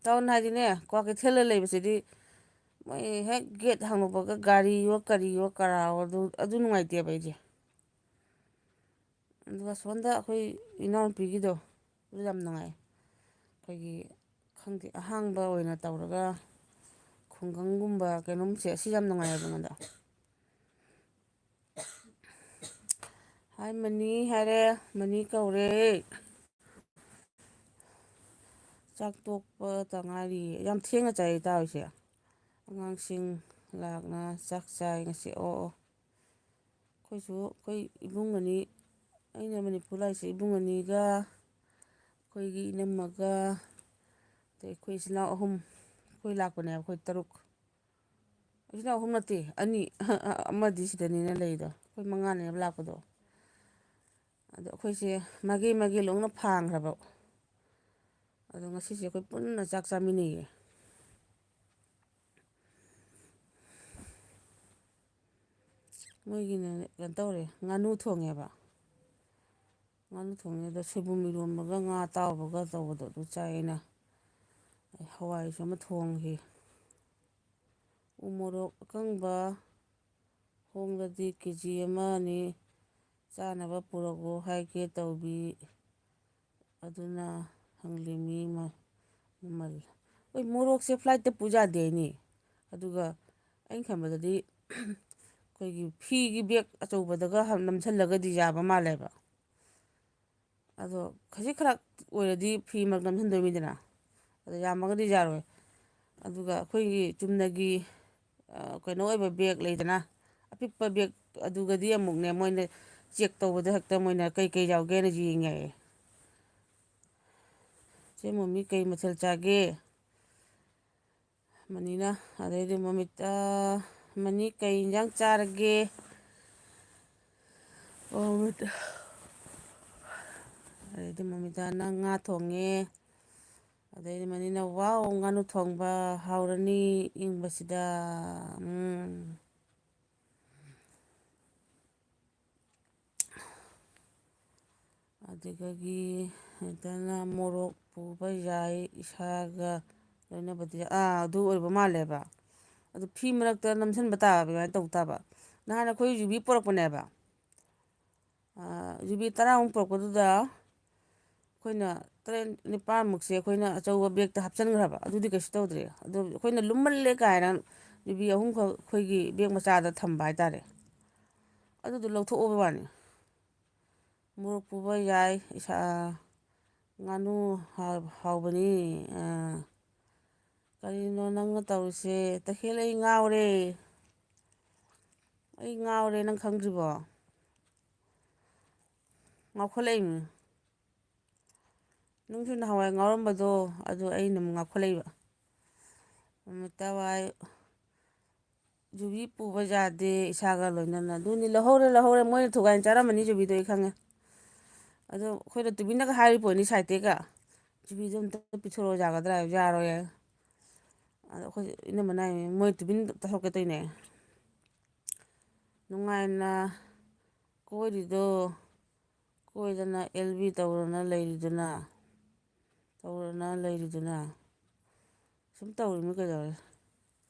ꯇꯥꯎꯟ ꯍꯥꯏꯗꯤꯅꯦ, ꯀ꯭ꯋꯥꯀꯩꯊꯦꯜꯗ ꯂꯩꯕꯁꯤꯗꯤ ꯃꯣꯏ ꯍꯦꯛ ꯒꯦꯠ ꯍꯥꯡꯗꯣꯛꯄꯒ ꯒꯥꯔꯤꯌꯣ ꯀꯔꯤꯌꯣ ꯀꯔꯥꯑꯣ ꯑꯗꯨ, ꯑꯗꯨ ꯅꯨꯡꯉꯥꯏꯇꯦꯕ ꯑꯩꯗꯤ꯫ ꯑꯗꯨꯒ ꯁꯣꯝꯗ ꯑꯩꯈꯣꯏ ꯏꯅꯥꯎꯅꯨꯄꯤꯒꯤꯗꯣ ꯑꯗꯨ ꯌꯥꯝ ꯅꯨꯡꯉꯥꯏ꯫ ꯑꯩꯈꯣꯏꯒꯤ, ꯈꯪꯗꯦ, ꯑꯍꯥꯡꯕ ꯑꯣꯏꯅ ꯇꯧꯔꯒ ꯈꯨꯡꯒꯪꯒꯨꯝꯕ ꯀꯩꯅꯣꯝꯁꯦ ꯑꯁꯤ ꯌꯥꯝ ꯅꯨꯡꯉꯥꯏꯌꯦꯕ ꯑꯩꯉꯣꯟꯗ꯫ ꯍꯥꯏ ꯃꯅꯤ ꯍꯥꯏꯔꯦ, ꯃꯅꯤ ꯀꯧꯔꯦ꯫ ꯆꯥꯛ ꯇꯣꯛꯄꯇ ꯉꯥꯏꯔꯤ꯫ ꯌꯥꯝ ꯊꯦꯡꯅ ꯆꯥꯏ ꯏꯇꯥꯎꯁꯦ꯫ ꯑꯉꯥꯡꯁꯤꯡ ꯂꯥꯛꯅ ꯆꯥꯛ ꯆꯥꯏ ꯉꯁꯤ꯫ ꯑꯣ, ꯑꯣ꯫ ꯑꯩꯈꯣꯏꯁꯨ ꯑꯩꯈꯣꯏ ꯏꯕꯨꯡ ꯑꯅꯤ, ꯑꯩꯅ ꯃꯅꯤꯄꯨꯔ ꯂꯥꯛꯏꯁꯦ ꯏꯕꯨꯡ ꯑꯅꯤꯒ, ꯑꯩꯈꯣꯏꯒꯤ ꯏꯅꯝꯃꯒ, ꯑꯗꯩ ꯑꯩꯈꯣꯏ ꯏꯆꯤꯜ ꯏꯅꯥꯎ ꯑꯍꯨꯝ, ꯑꯩꯈꯣꯏ ꯂꯥꯛꯄꯅꯦꯕ, ꯑꯩꯈꯣꯏ ꯇꯔꯨꯛ꯫ ꯏꯆꯤꯜ ꯏꯅꯥꯎ ꯑꯍꯨꯝ ꯅꯠꯇꯦ, ꯑꯅꯤ꯫ ꯑꯃꯗꯤ ꯁꯤꯗꯅꯤꯅ ꯂꯩꯗꯣ, ꯑꯩꯈꯣꯏ ꯃꯉꯥꯅꯦꯕ ꯂꯥꯛꯄꯗꯣ꯫ ꯑꯗꯣ ꯑꯩꯈꯣꯏꯁꯦ ꯃꯥꯏꯀꯩ ꯃꯥꯏꯀꯩ ꯂꯣꯏꯅ ꯐꯥꯡꯈ꯭ꯔꯕ꯫ ꯑꯗꯣ ꯉꯁꯤꯁꯦ ꯑꯩꯈꯣꯏ ꯄꯨꯟꯅ ꯆꯥꯛ ꯆꯥꯃꯤꯟꯅꯩꯌꯦ꯫ ꯃꯣꯏꯒꯤꯅꯦ, ꯀꯩꯅꯣ ꯇꯧꯔꯦ, ꯉꯥꯅꯨ ꯊꯣꯡꯉꯦꯕ꯫ ꯉꯥꯅꯨ ꯊꯣꯡꯉꯦ, ꯑꯗꯣ ꯁꯣꯏꯕꯨꯝ ꯏꯔꯣꯝꯕꯒ ꯉꯥ ꯑꯇꯥꯎꯕꯒ ꯇꯧꯕꯗꯣ ꯑꯗꯨ ꯆꯥꯏ ꯑꯩꯅ꯫ ꯑꯩ ꯍꯋꯥꯏꯁꯨ ꯑꯃ ꯊꯣꯡꯈꯤ꯫ ꯎ ꯃꯣꯔꯣꯛ ꯑꯀꯪꯕ ꯍꯣꯡꯂꯗꯤ ꯀꯦ ꯖꯤ ꯑꯃ ꯑꯅꯤ ꯆꯥꯅꯕ ꯄꯨꯔꯛꯑꯣ ꯍꯥꯏꯒꯦ ꯇꯧꯕꯤ꯫ ꯑꯗꯨꯅ ꯍꯪꯂꯤꯃꯤ ꯃ-, ꯃꯃꯜ꯫ ꯍꯣꯏ, ꯃꯣꯔꯣꯛꯁꯦ ꯐ꯭ꯂꯥꯏꯠꯇ ꯄꯨ ꯌꯥꯗꯦ ꯍꯥꯏꯅꯤ꯫ ꯑꯗꯨꯒ ꯑꯩꯅ ꯈꯟꯕꯗꯗꯤ ꯑꯩꯈꯣꯏꯒꯤ ꯐꯤꯒꯤ ꯕꯦꯒ ꯑꯆꯧꯕꯗꯒ ꯍ-, ꯅꯝꯁꯤꯜꯂꯒꯗꯤ ꯌꯥꯕ ꯃꯥꯜꯂꯦꯕ꯫ ꯑꯗꯣ ꯈꯖꯤꯛ ꯈꯔ ꯑꯣꯏꯔꯗꯤ ꯐꯤ ꯃꯔꯛꯇ ꯅꯝꯁꯤꯟꯗꯣꯏꯅꯤꯗꯅ꯫ ꯑꯗꯣ ꯌꯥꯝꯃꯒꯗꯤ ꯌꯥꯔꯣꯏ꯫ ꯑꯗꯨꯒ ꯑꯩꯈꯣꯏꯒꯤ ꯆꯨꯝꯅꯒꯤ, ꯑ, ꯀꯩꯅꯣ ꯑꯣꯏꯕ ꯕꯦꯒ ꯂꯩꯗꯅ, ꯑꯄꯤꯛꯄ ꯕꯦꯒ, ꯑꯗꯨꯒꯗꯤ ꯑꯃꯨꯛꯅꯦ, ꯃꯣꯏꯅ ꯆꯦꯛ ꯇꯧꯕꯗ ꯍꯦꯛꯇ ꯃꯣꯏꯅ ꯀꯩ ꯀꯩ ꯌꯥꯎꯒꯦꯅ ꯌꯦꯡꯉꯦ꯫ ꯆꯦ ꯃꯣꯃꯤ ꯀꯩ ꯃꯊꯦꯜ ꯆꯥꯒꯦ? ꯃꯅꯤꯅ, ꯑꯗꯩꯗꯤ ꯃꯃꯤꯠ, ꯑ, ꯃꯅꯤ ꯀꯩ ꯏꯟꯖꯥꯡ ꯆꯥꯔꯒꯦ? ꯑꯣ, ꯃꯃꯤꯠ-, ꯑꯗꯩꯗꯤ ꯃꯃꯤꯇꯥꯅ ꯉꯥ ꯊꯣꯡꯉꯦ꯫ ꯑꯗꯩꯗꯤ ꯃꯅꯤꯅ, "ꯋꯥꯎ, ꯉꯥꯅꯨ ꯊꯣꯡꯕ ꯍꯥꯎꯔꯅꯤ ꯏꯪꯕꯁꯤꯗ꯫" ꯎꯝ꯫ ꯑꯗꯨꯗꯒꯤ ꯍꯦꯛꯇꯅ ꯃꯣꯔꯣꯛ ꯄꯨꯕ ꯌꯥꯏ, ꯏꯁꯥꯒ ꯂꯣꯏꯅꯕꯗꯤ ꯌꯥꯏ꯫ ꯑꯥ, ꯑꯗꯨ ꯑꯣꯏꯕ ꯃꯥꯜꯂꯦꯕ꯫ ꯑꯗꯨ ꯐꯤ ꯃꯔꯛꯇ ꯅꯝꯁꯤꯟꯕ ꯇꯥꯕ, ꯑꯗꯨꯃꯥꯏꯅ ꯇꯧ ꯇꯥꯕ꯫ ꯅꯍꯥꯟ ꯑꯩꯈꯣꯏ ꯌꯨꯕꯤ ꯄꯨꯔꯛꯄꯅꯦꯕ꯫ ꯑꯥ, ꯌꯨꯕꯤ ꯇꯔꯥꯃꯨꯛ ꯄꯨꯔꯛꯄꯗꯨꯗ ꯑꯩꯈꯣꯏꯅ ꯇꯔꯦꯠ ꯅꯤꯄꯥꯜꯃꯨꯛꯁꯦ ꯑꯩꯈꯣꯏꯅ ꯑꯆꯧꯕ ꯕꯦꯒꯇ ꯍꯥꯞꯆꯤꯟꯈ꯭ꯔꯕ꯫ ꯑꯗꯨꯗꯤ ꯀꯩꯁꯨ ꯇꯧꯗ꯭ꯔꯦ꯫ ꯑꯗꯨ ꯑꯩꯈꯣꯏꯅ ꯂꯨꯝꯃꯜꯂꯦ ꯀꯥꯏꯅ ꯌꯨꯕꯤ ꯑꯍꯨꯝꯈꯛ ꯑꯩꯈꯣꯏꯒꯤ ꯕꯦꯒ ꯃꯆꯥꯗ ꯊꯝꯕ ꯍꯥꯏꯇꯥꯔꯦ꯫ ꯑꯗꯨꯗꯣ ꯂꯧꯊꯣꯛꯑꯕ ꯋꯥꯅꯤ꯫ ꯃꯣꯔꯣꯛ ꯄꯨꯕ ꯌꯥꯏ, ꯏꯁꯥ, ꯉꯥꯅꯨ ꯍꯥꯎ-, ꯍꯥꯎꯕꯅꯤ꯫ ꯑꯥ, ꯀꯔꯤꯅꯣ ꯅꯪꯅ ꯇꯧꯔꯤꯁꯦ? ꯇꯈꯦꯜ, ꯑꯩ ꯉꯥꯎꯔꯦ꯫ ꯑꯩ ꯉꯥꯎꯔꯦ, ꯅꯪ ꯈꯪꯗ꯭ꯔꯤꯕꯣ? ꯉꯥꯎꯈꯠꯂꯛꯏꯃꯤ꯫ ꯅꯨꯡꯁꯨ ꯅꯍꯥꯟꯋꯥꯏ ꯉꯥꯎꯔꯝꯕꯗꯣ, ꯑꯗꯨ ꯑꯩꯅ ꯑꯃꯨꯛ ꯉꯥꯎꯈꯠꯂꯛꯏꯕ꯫ ꯃꯃꯤꯇꯥ ꯋꯥꯏ, ꯖꯨꯕꯤ ꯄꯨꯕ ꯌꯥꯗꯦ ꯏꯁꯥꯒ ꯂꯣꯏꯅꯅ꯫ ꯑꯗꯨꯅꯤ, ꯂꯧꯍꯧꯔꯦ, ꯂꯧꯍꯧꯔꯦ꯫ ꯃꯣꯏꯅ ꯊꯨꯒꯥꯏꯅ ꯆꯥꯔꯝꯃꯅꯤ ꯖꯨꯕꯤꯗꯣ, ꯑꯩ ꯈꯪꯉꯦ꯫ ꯑꯗꯣ ꯑꯩꯈꯣꯏꯗ ꯇꯨꯃꯤꯟꯅꯒ ꯍꯥꯏꯔꯤ ꯄꯣꯠꯅꯤ ꯁꯥꯏꯠꯇꯒ, "ꯖꯨꯕꯤꯗꯣ ꯑꯝꯇ ꯄꯤꯊꯣꯔꯛꯑꯣ, ꯌꯥꯒꯗ꯭ꯔꯥ?" ꯍꯥꯏꯕ, "ꯌꯥꯔꯣꯏ" ꯍꯥꯏ꯫ ꯑꯗꯣ ꯑꯩꯈꯣꯏ ꯏꯅꯝꯃꯅ ꯍꯥꯏꯅꯦ, "ꯃꯣꯏ ꯇꯨꯃꯤꯟ ꯇꯥꯊꯣꯛꯀꯦ ꯇꯧꯔꯤꯅꯦ꯫ ꯅꯨꯡꯉꯥꯏꯅ ꯀꯣꯏꯔꯤꯗꯣ, ꯀꯣꯏꯗꯅ ꯑꯦꯜ ꯕꯤ ꯇꯧꯗꯅ ꯂꯩꯔꯤꯗꯨꯅ, ꯇꯧꯗꯅ ꯂꯩꯔꯤꯗꯨꯅ, ꯁꯨꯝ ꯇꯧꯔꯤꯃꯤ ꯀꯩꯗꯧꯔꯦ?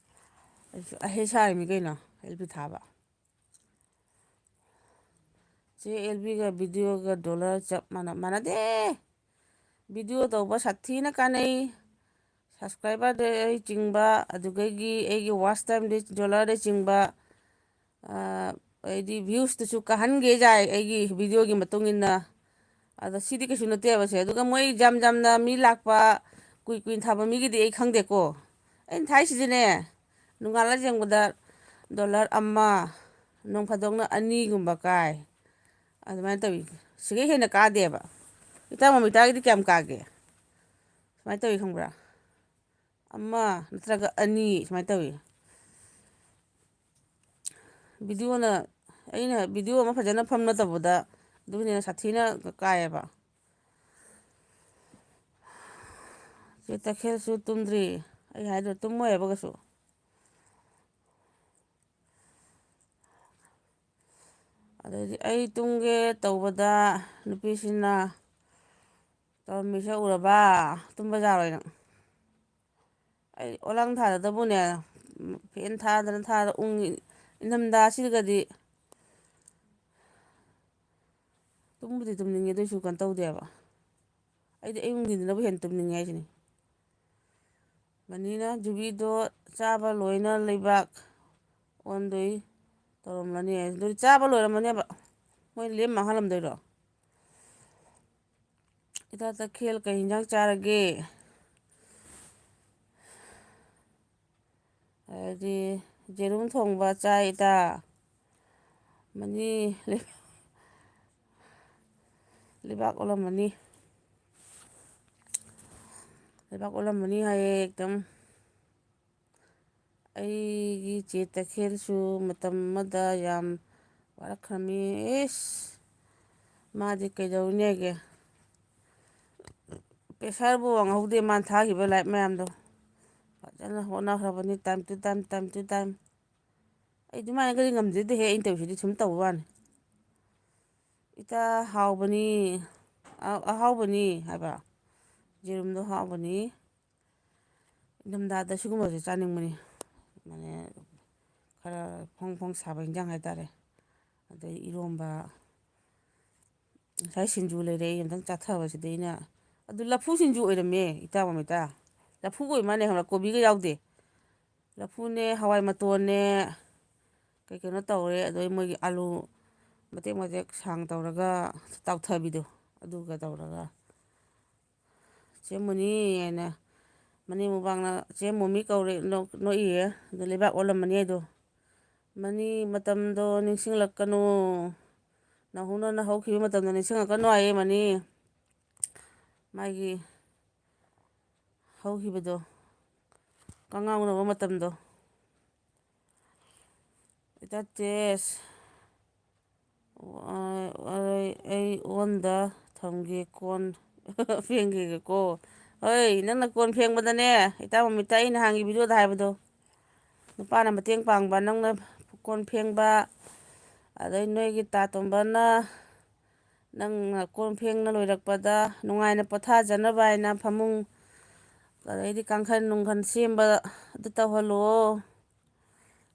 ꯑꯩꯁꯨ ꯑꯍꯩ ꯁꯥꯔꯤꯃꯤ ꯀꯩꯅꯣ, ꯑꯦꯜ ꯕꯤ ꯊꯥꯕ"꯫ ꯆꯦ ꯑꯦꯜ ꯕꯤꯒ ꯚꯤꯗꯤꯑꯣꯒ ꯗꯣꯂꯔ ꯆꯞ ꯃꯥꯟꯅ-, ꯃꯥꯟꯅꯗꯦ꯫ ꯚꯤꯗꯤꯑꯣ ꯇꯧꯕ ꯁꯥꯊꯤꯅ ꯀꯥꯟꯅꯩ꯫ ꯁꯕꯁꯀ꯭ꯔꯥꯏꯕꯔꯗꯩ ꯆꯤꯡꯕ, ꯑꯗꯨꯗꯒꯤ ꯑꯩꯒꯤ ꯋꯥꯆ ꯇꯥꯏꯝꯗꯩ, ꯗꯣꯂꯔꯗꯩ ꯆꯤꯡꯕ, ꯑ, ꯑꯩꯗꯤ ꯚ꯭ꯌꯨꯁꯇꯨꯁꯨ ꯀꯥꯍꯟꯒꯦ ꯌꯥꯏ ꯑꯩꯒꯤ ꯚꯤꯗꯤꯑꯣꯒꯤ ꯃꯇꯨꯡ ꯏꯟꯅ꯫ ꯑꯗꯣ ꯁꯤꯗꯤ ꯀꯩꯁꯨ ꯅꯠꯇꯦꯕ ꯁꯦ꯫ ꯑꯗꯨꯒ ꯃꯣꯏ ꯌꯥꯝ ꯌꯥꯝꯅ ꯃꯤ ꯂꯥꯛꯄ, ꯀꯨꯏ ꯀꯨꯏꯅ ꯊꯥꯕ ꯃꯤꯒꯤꯗꯤ ꯑꯩ ꯈꯪꯗꯦꯀꯣ꯫ ꯑꯩꯅ ꯊꯥꯏꯁꯤꯗꯤꯅꯦ, ꯅꯣꯡꯉꯥꯜꯂ ꯌꯦꯡꯕꯗ ꯗꯣꯂꯔ ꯑꯃ, ꯅꯣꯡ ꯐꯥꯗꯣꯛꯅ ꯑꯅꯤꯒꯨꯝꯕ ꯀꯥꯏ꯫ ꯑꯗꯨꯃꯥꯏꯅ ꯇꯧꯏ꯫ ꯁꯤꯒꯩ ꯍꯦꯟꯅ ꯀꯥꯗꯦꯕ꯫ ꯏꯇꯥ ꯃꯃꯤꯇꯥꯒꯤꯗꯤ ꯀꯌꯥꯝ ꯀꯥꯒꯦ? ꯁꯨꯃꯥꯏꯅ ꯇꯧꯏ ꯈꯪꯕ꯭ꯔꯥ? ꯑꯃ ꯅꯠꯇ꯭ꯔꯒ ꯑꯅꯤ ꯁꯨꯃꯥꯏꯅ ꯇꯧꯏ꯫ ꯚꯤꯗꯤꯑꯣꯅ, ꯑꯩꯅ ꯚꯤꯗꯤꯑꯣ ꯑꯃ ꯐꯖꯅ ꯐꯝ ꯅꯠꯇꯕꯗ ꯑꯗꯨꯅ ꯍꯦꯟꯅ ꯁꯥꯊꯤꯅ ꯀꯥꯏꯌꯦꯕ꯫ ꯆꯦ ꯇꯈꯦꯜꯁꯨ ꯇꯨꯝꯗ꯭ꯔꯤ꯫ ꯑꯩ ꯍꯥꯏꯗ꯭ꯔꯣ, ꯇꯨꯝꯃꯣꯏ ꯍꯥꯏꯕ ꯀꯩꯁꯨ꯫ ꯑꯗꯩꯗꯤ ꯑꯩ ꯇꯨꯝꯒꯦ ꯇꯧꯕꯗ ꯅꯨꯄꯤꯁꯤꯅ ꯇꯧꯔꯝꯃꯤꯁꯦ ꯎꯔꯕ? ꯇꯨꯝꯕ ꯌꯥꯔꯣꯏ ꯅꯪ꯫ ꯑꯩ ꯑꯣꯂꯥꯡ ꯊꯥꯗꯗꯕꯨꯅꯦ, ꯐꯦꯟ ꯊꯥꯗꯅ ꯊꯥꯗꯅ ꯎꯪꯉꯤ꯫ ꯏꯪꯊꯝꯊꯥꯁꯤꯗꯒꯗꯤ ꯇꯨꯝꯕꯨꯗꯤ ꯇꯨꯝꯅꯤꯡꯉꯦ, ꯑꯗꯨꯏꯁꯨ ꯀꯩꯅꯣ ꯇꯧꯗꯦꯕ꯫ ꯑꯩꯗꯤ ꯑꯌꯨꯛ ꯅꯨꯡꯊꯤꯟꯗꯅꯕꯨ ꯍꯦꯟꯅ ꯇꯨꯝꯅꯤꯡꯉꯦ ꯍꯥꯏꯁꯤꯅꯤ꯫ ꯃꯅꯤꯅ ꯖꯨꯕꯤꯗꯣ ꯆꯥꯕ ꯂꯣꯏꯅ ꯂꯩꯕꯥꯛ ꯑꯣꯟꯗꯣꯏ ꯇꯧꯔꯝꯂꯅꯤ ꯍꯥꯏ꯫ ꯑꯗꯨꯗꯤ ꯆꯥꯕ ꯂꯣꯏꯔꯝꯃꯅꯦꯕ꯫ ꯃꯣꯏ ꯂꯦꯝ ꯃꯥꯡꯍꯜꯂꯝꯗꯣꯏꯔꯣ? ꯏꯇꯥ ꯇꯈꯦꯜ ꯀꯩ ꯍꯤꯟꯖꯥꯡ ꯆꯥꯔꯒꯦ? ꯑꯗꯩꯗꯤ ꯌꯦꯔꯨꯝ ꯊꯣꯡꯕ ꯆꯥꯏ ꯏꯇꯥ꯫ ꯃꯅꯤ ꯂꯩꯕꯥꯛ ꯑꯣꯜꯂꯝꯃꯅꯤ꯫ ꯂꯩꯕꯥꯛ ꯑꯣꯜꯂꯝꯃꯅꯤ ꯍꯥꯏꯌꯦ ꯑꯦꯛꯗꯝ꯫ ꯑꯩꯒꯤ ꯆꯦ ꯇꯈꯦꯜꯁꯨ ꯃꯇꯝ ꯑꯃꯗ ꯌꯥꯝ ꯋꯥꯔꯛꯈ꯭ꯔꯃꯤ꯫ ꯏꯁ! ꯃꯥꯗꯤ ꯀꯩꯗꯧꯅꯦꯒꯦ? ꯄ꯭ꯔꯦꯁꯔꯕꯨ ꯋꯥꯡꯍꯧꯗꯦ ꯃꯥꯅ ꯊꯥꯈꯤꯕ ꯂꯥꯏꯔꯤꯛ ꯃꯌꯥꯝꯗꯣ꯫ ꯐꯖꯅ ꯍꯣꯠꯅꯈ꯭ꯔꯕꯅꯤ, time to time, time to time꯫ ꯑꯩ ꯑꯗꯨꯃꯥꯏꯅꯒꯗꯤ ꯉꯝꯖꯗꯦꯍꯦ, ꯑꯩꯅ ꯇꯧꯔꯤꯁꯤꯗꯤ ꯁꯨꯝ ꯇꯧꯕ ꯋꯥꯅꯤ꯫ "ꯏꯇꯥ, ꯍꯥꯎꯕꯅꯤ, ꯑ-, ꯑꯍꯥꯎꯕꯅꯤ" ꯍꯥꯏꯕ꯫ "ꯌꯦꯔꯨꯝꯗꯣ ꯍꯥꯎꯕꯅꯤ"꯫ ꯏꯪꯊꯝꯊꯥꯗ ꯁꯤꯒꯨꯝꯕꯁꯦ ꯆꯥꯅꯤꯡꯕꯅꯤ꯫ ꯃꯥꯅꯦ, ꯈꯔ ꯐꯣꯡ ꯐꯣꯡ ꯁꯥꯕ ꯏꯟꯖꯥꯡ ꯍꯥꯏꯇꯥꯔꯦ꯫ ꯑꯗꯩ ꯏꯔꯣꯝꯕ, ꯉꯁꯥꯏ ꯁꯤꯡꯖꯨ ꯂꯩꯔꯛꯑꯦ, ꯑꯝꯇꯪ ꯆꯥꯊꯕꯁꯤꯗ ꯑꯩꯅ꯫ ꯑꯗꯨ ꯂꯐꯨ ꯁꯤꯡꯖꯨ ꯑꯣꯏꯔꯝꯃꯦ, ꯏꯇꯥ ꯃꯃꯤꯇꯥ꯫ ꯂꯐꯨꯒ ꯑꯣꯏ ꯃꯥꯜꯂꯦ ꯈꯪꯕ꯭ꯔꯥ, ꯀꯣꯕꯤꯒ ꯌꯥꯎꯗꯦ꯫ ꯂꯐꯨꯅꯦ, ꯍꯋꯥꯏ ꯃꯇꯣꯟꯅꯦ, ꯀꯩ ꯀꯩꯅꯣ ꯇꯧꯔꯦ꯫ ꯑꯗꯩ ꯃꯣꯏꯒꯤ ꯑꯥꯂꯨ ꯃꯇꯦꯛ ꯃꯇꯦꯛ ꯁꯥꯡ ꯇꯧꯔꯒ ꯇꯥꯎꯊꯕꯤꯗꯣ, ꯑꯗꯨꯒ ꯇꯧꯔꯒ꯫ ꯆꯦ ꯃꯨꯅꯤ ꯍꯥꯏꯅ ꯃꯅꯦ ꯃꯨꯕꯥꯡꯅ ꯆꯦ ꯃꯣꯃꯤ ꯀꯧꯔꯦ, ꯅꯣꯛ-, ꯅꯣꯛꯏꯌꯦ꯫ ꯑꯗꯨ ꯂꯩꯕꯥꯛ ꯑꯣꯜꯂꯝꯃꯅꯤ ꯍꯥꯏꯗꯣ꯫ ꯃꯅꯤ, ꯃꯇꯝꯗꯣ ꯅꯤꯡꯁꯤꯡꯂꯛꯀꯅꯨ꯫ ꯅꯧꯍꯧꯅ ꯅꯍꯧꯈꯤꯕ ꯃꯇꯝꯗꯣ ꯅꯤꯡꯁꯤꯡꯂꯛꯀꯅꯨ ꯍꯥꯏꯌꯦ ꯃꯅꯤ꯫ ꯃꯥꯒꯤ ꯍꯧꯈꯤꯕꯗꯣ, ꯀꯉꯥꯎꯅꯕ ꯃꯇꯝꯗꯣ꯫ ꯏꯇꯥ ꯇꯦꯁ, ꯑ, ꯑꯩ, ꯑꯩ ꯑꯣꯟꯗ ꯊꯝꯒꯦ, ꯀꯣꯟ ꯐꯦꯡꯒꯦꯒꯀꯣ꯫ ꯍꯣꯏ, ꯅꯪꯅ ꯀꯣꯟ ꯐꯦꯡꯕꯗꯅꯦ, ꯏꯇꯥ ꯃꯃꯤꯇꯥ, ꯑꯩꯅ ꯍꯥꯟꯒꯤ ꯚꯤꯗꯤꯑꯣꯗ ꯍꯥꯏꯕꯗꯣ, ꯅꯨꯄꯥꯅ ꯃꯇꯦꯡ ꯄꯥꯡꯕ, ꯅꯪꯅ ꯀꯣꯟ ꯐꯦꯡꯕ, ꯑꯗꯩ ꯅꯣꯏꯒꯤ ꯇꯥ ꯇꯣꯝꯕꯅ ꯅꯪꯅ ꯀꯣꯟ ꯐꯦꯡꯅ ꯂꯣꯏꯔꯛꯄꯗ ꯅꯨꯡꯉꯥꯏꯅ ꯄꯣꯊꯥꯖꯅꯕ ꯍꯥꯏꯅ ꯐꯃꯨꯡ, ꯑꯗꯩꯗꯤ ꯀꯥꯡꯈꯟ ꯅꯨꯡꯈꯟ ꯁꯦꯝꯕ ꯑꯗꯨ ꯇꯧꯍꯜꯂꯣ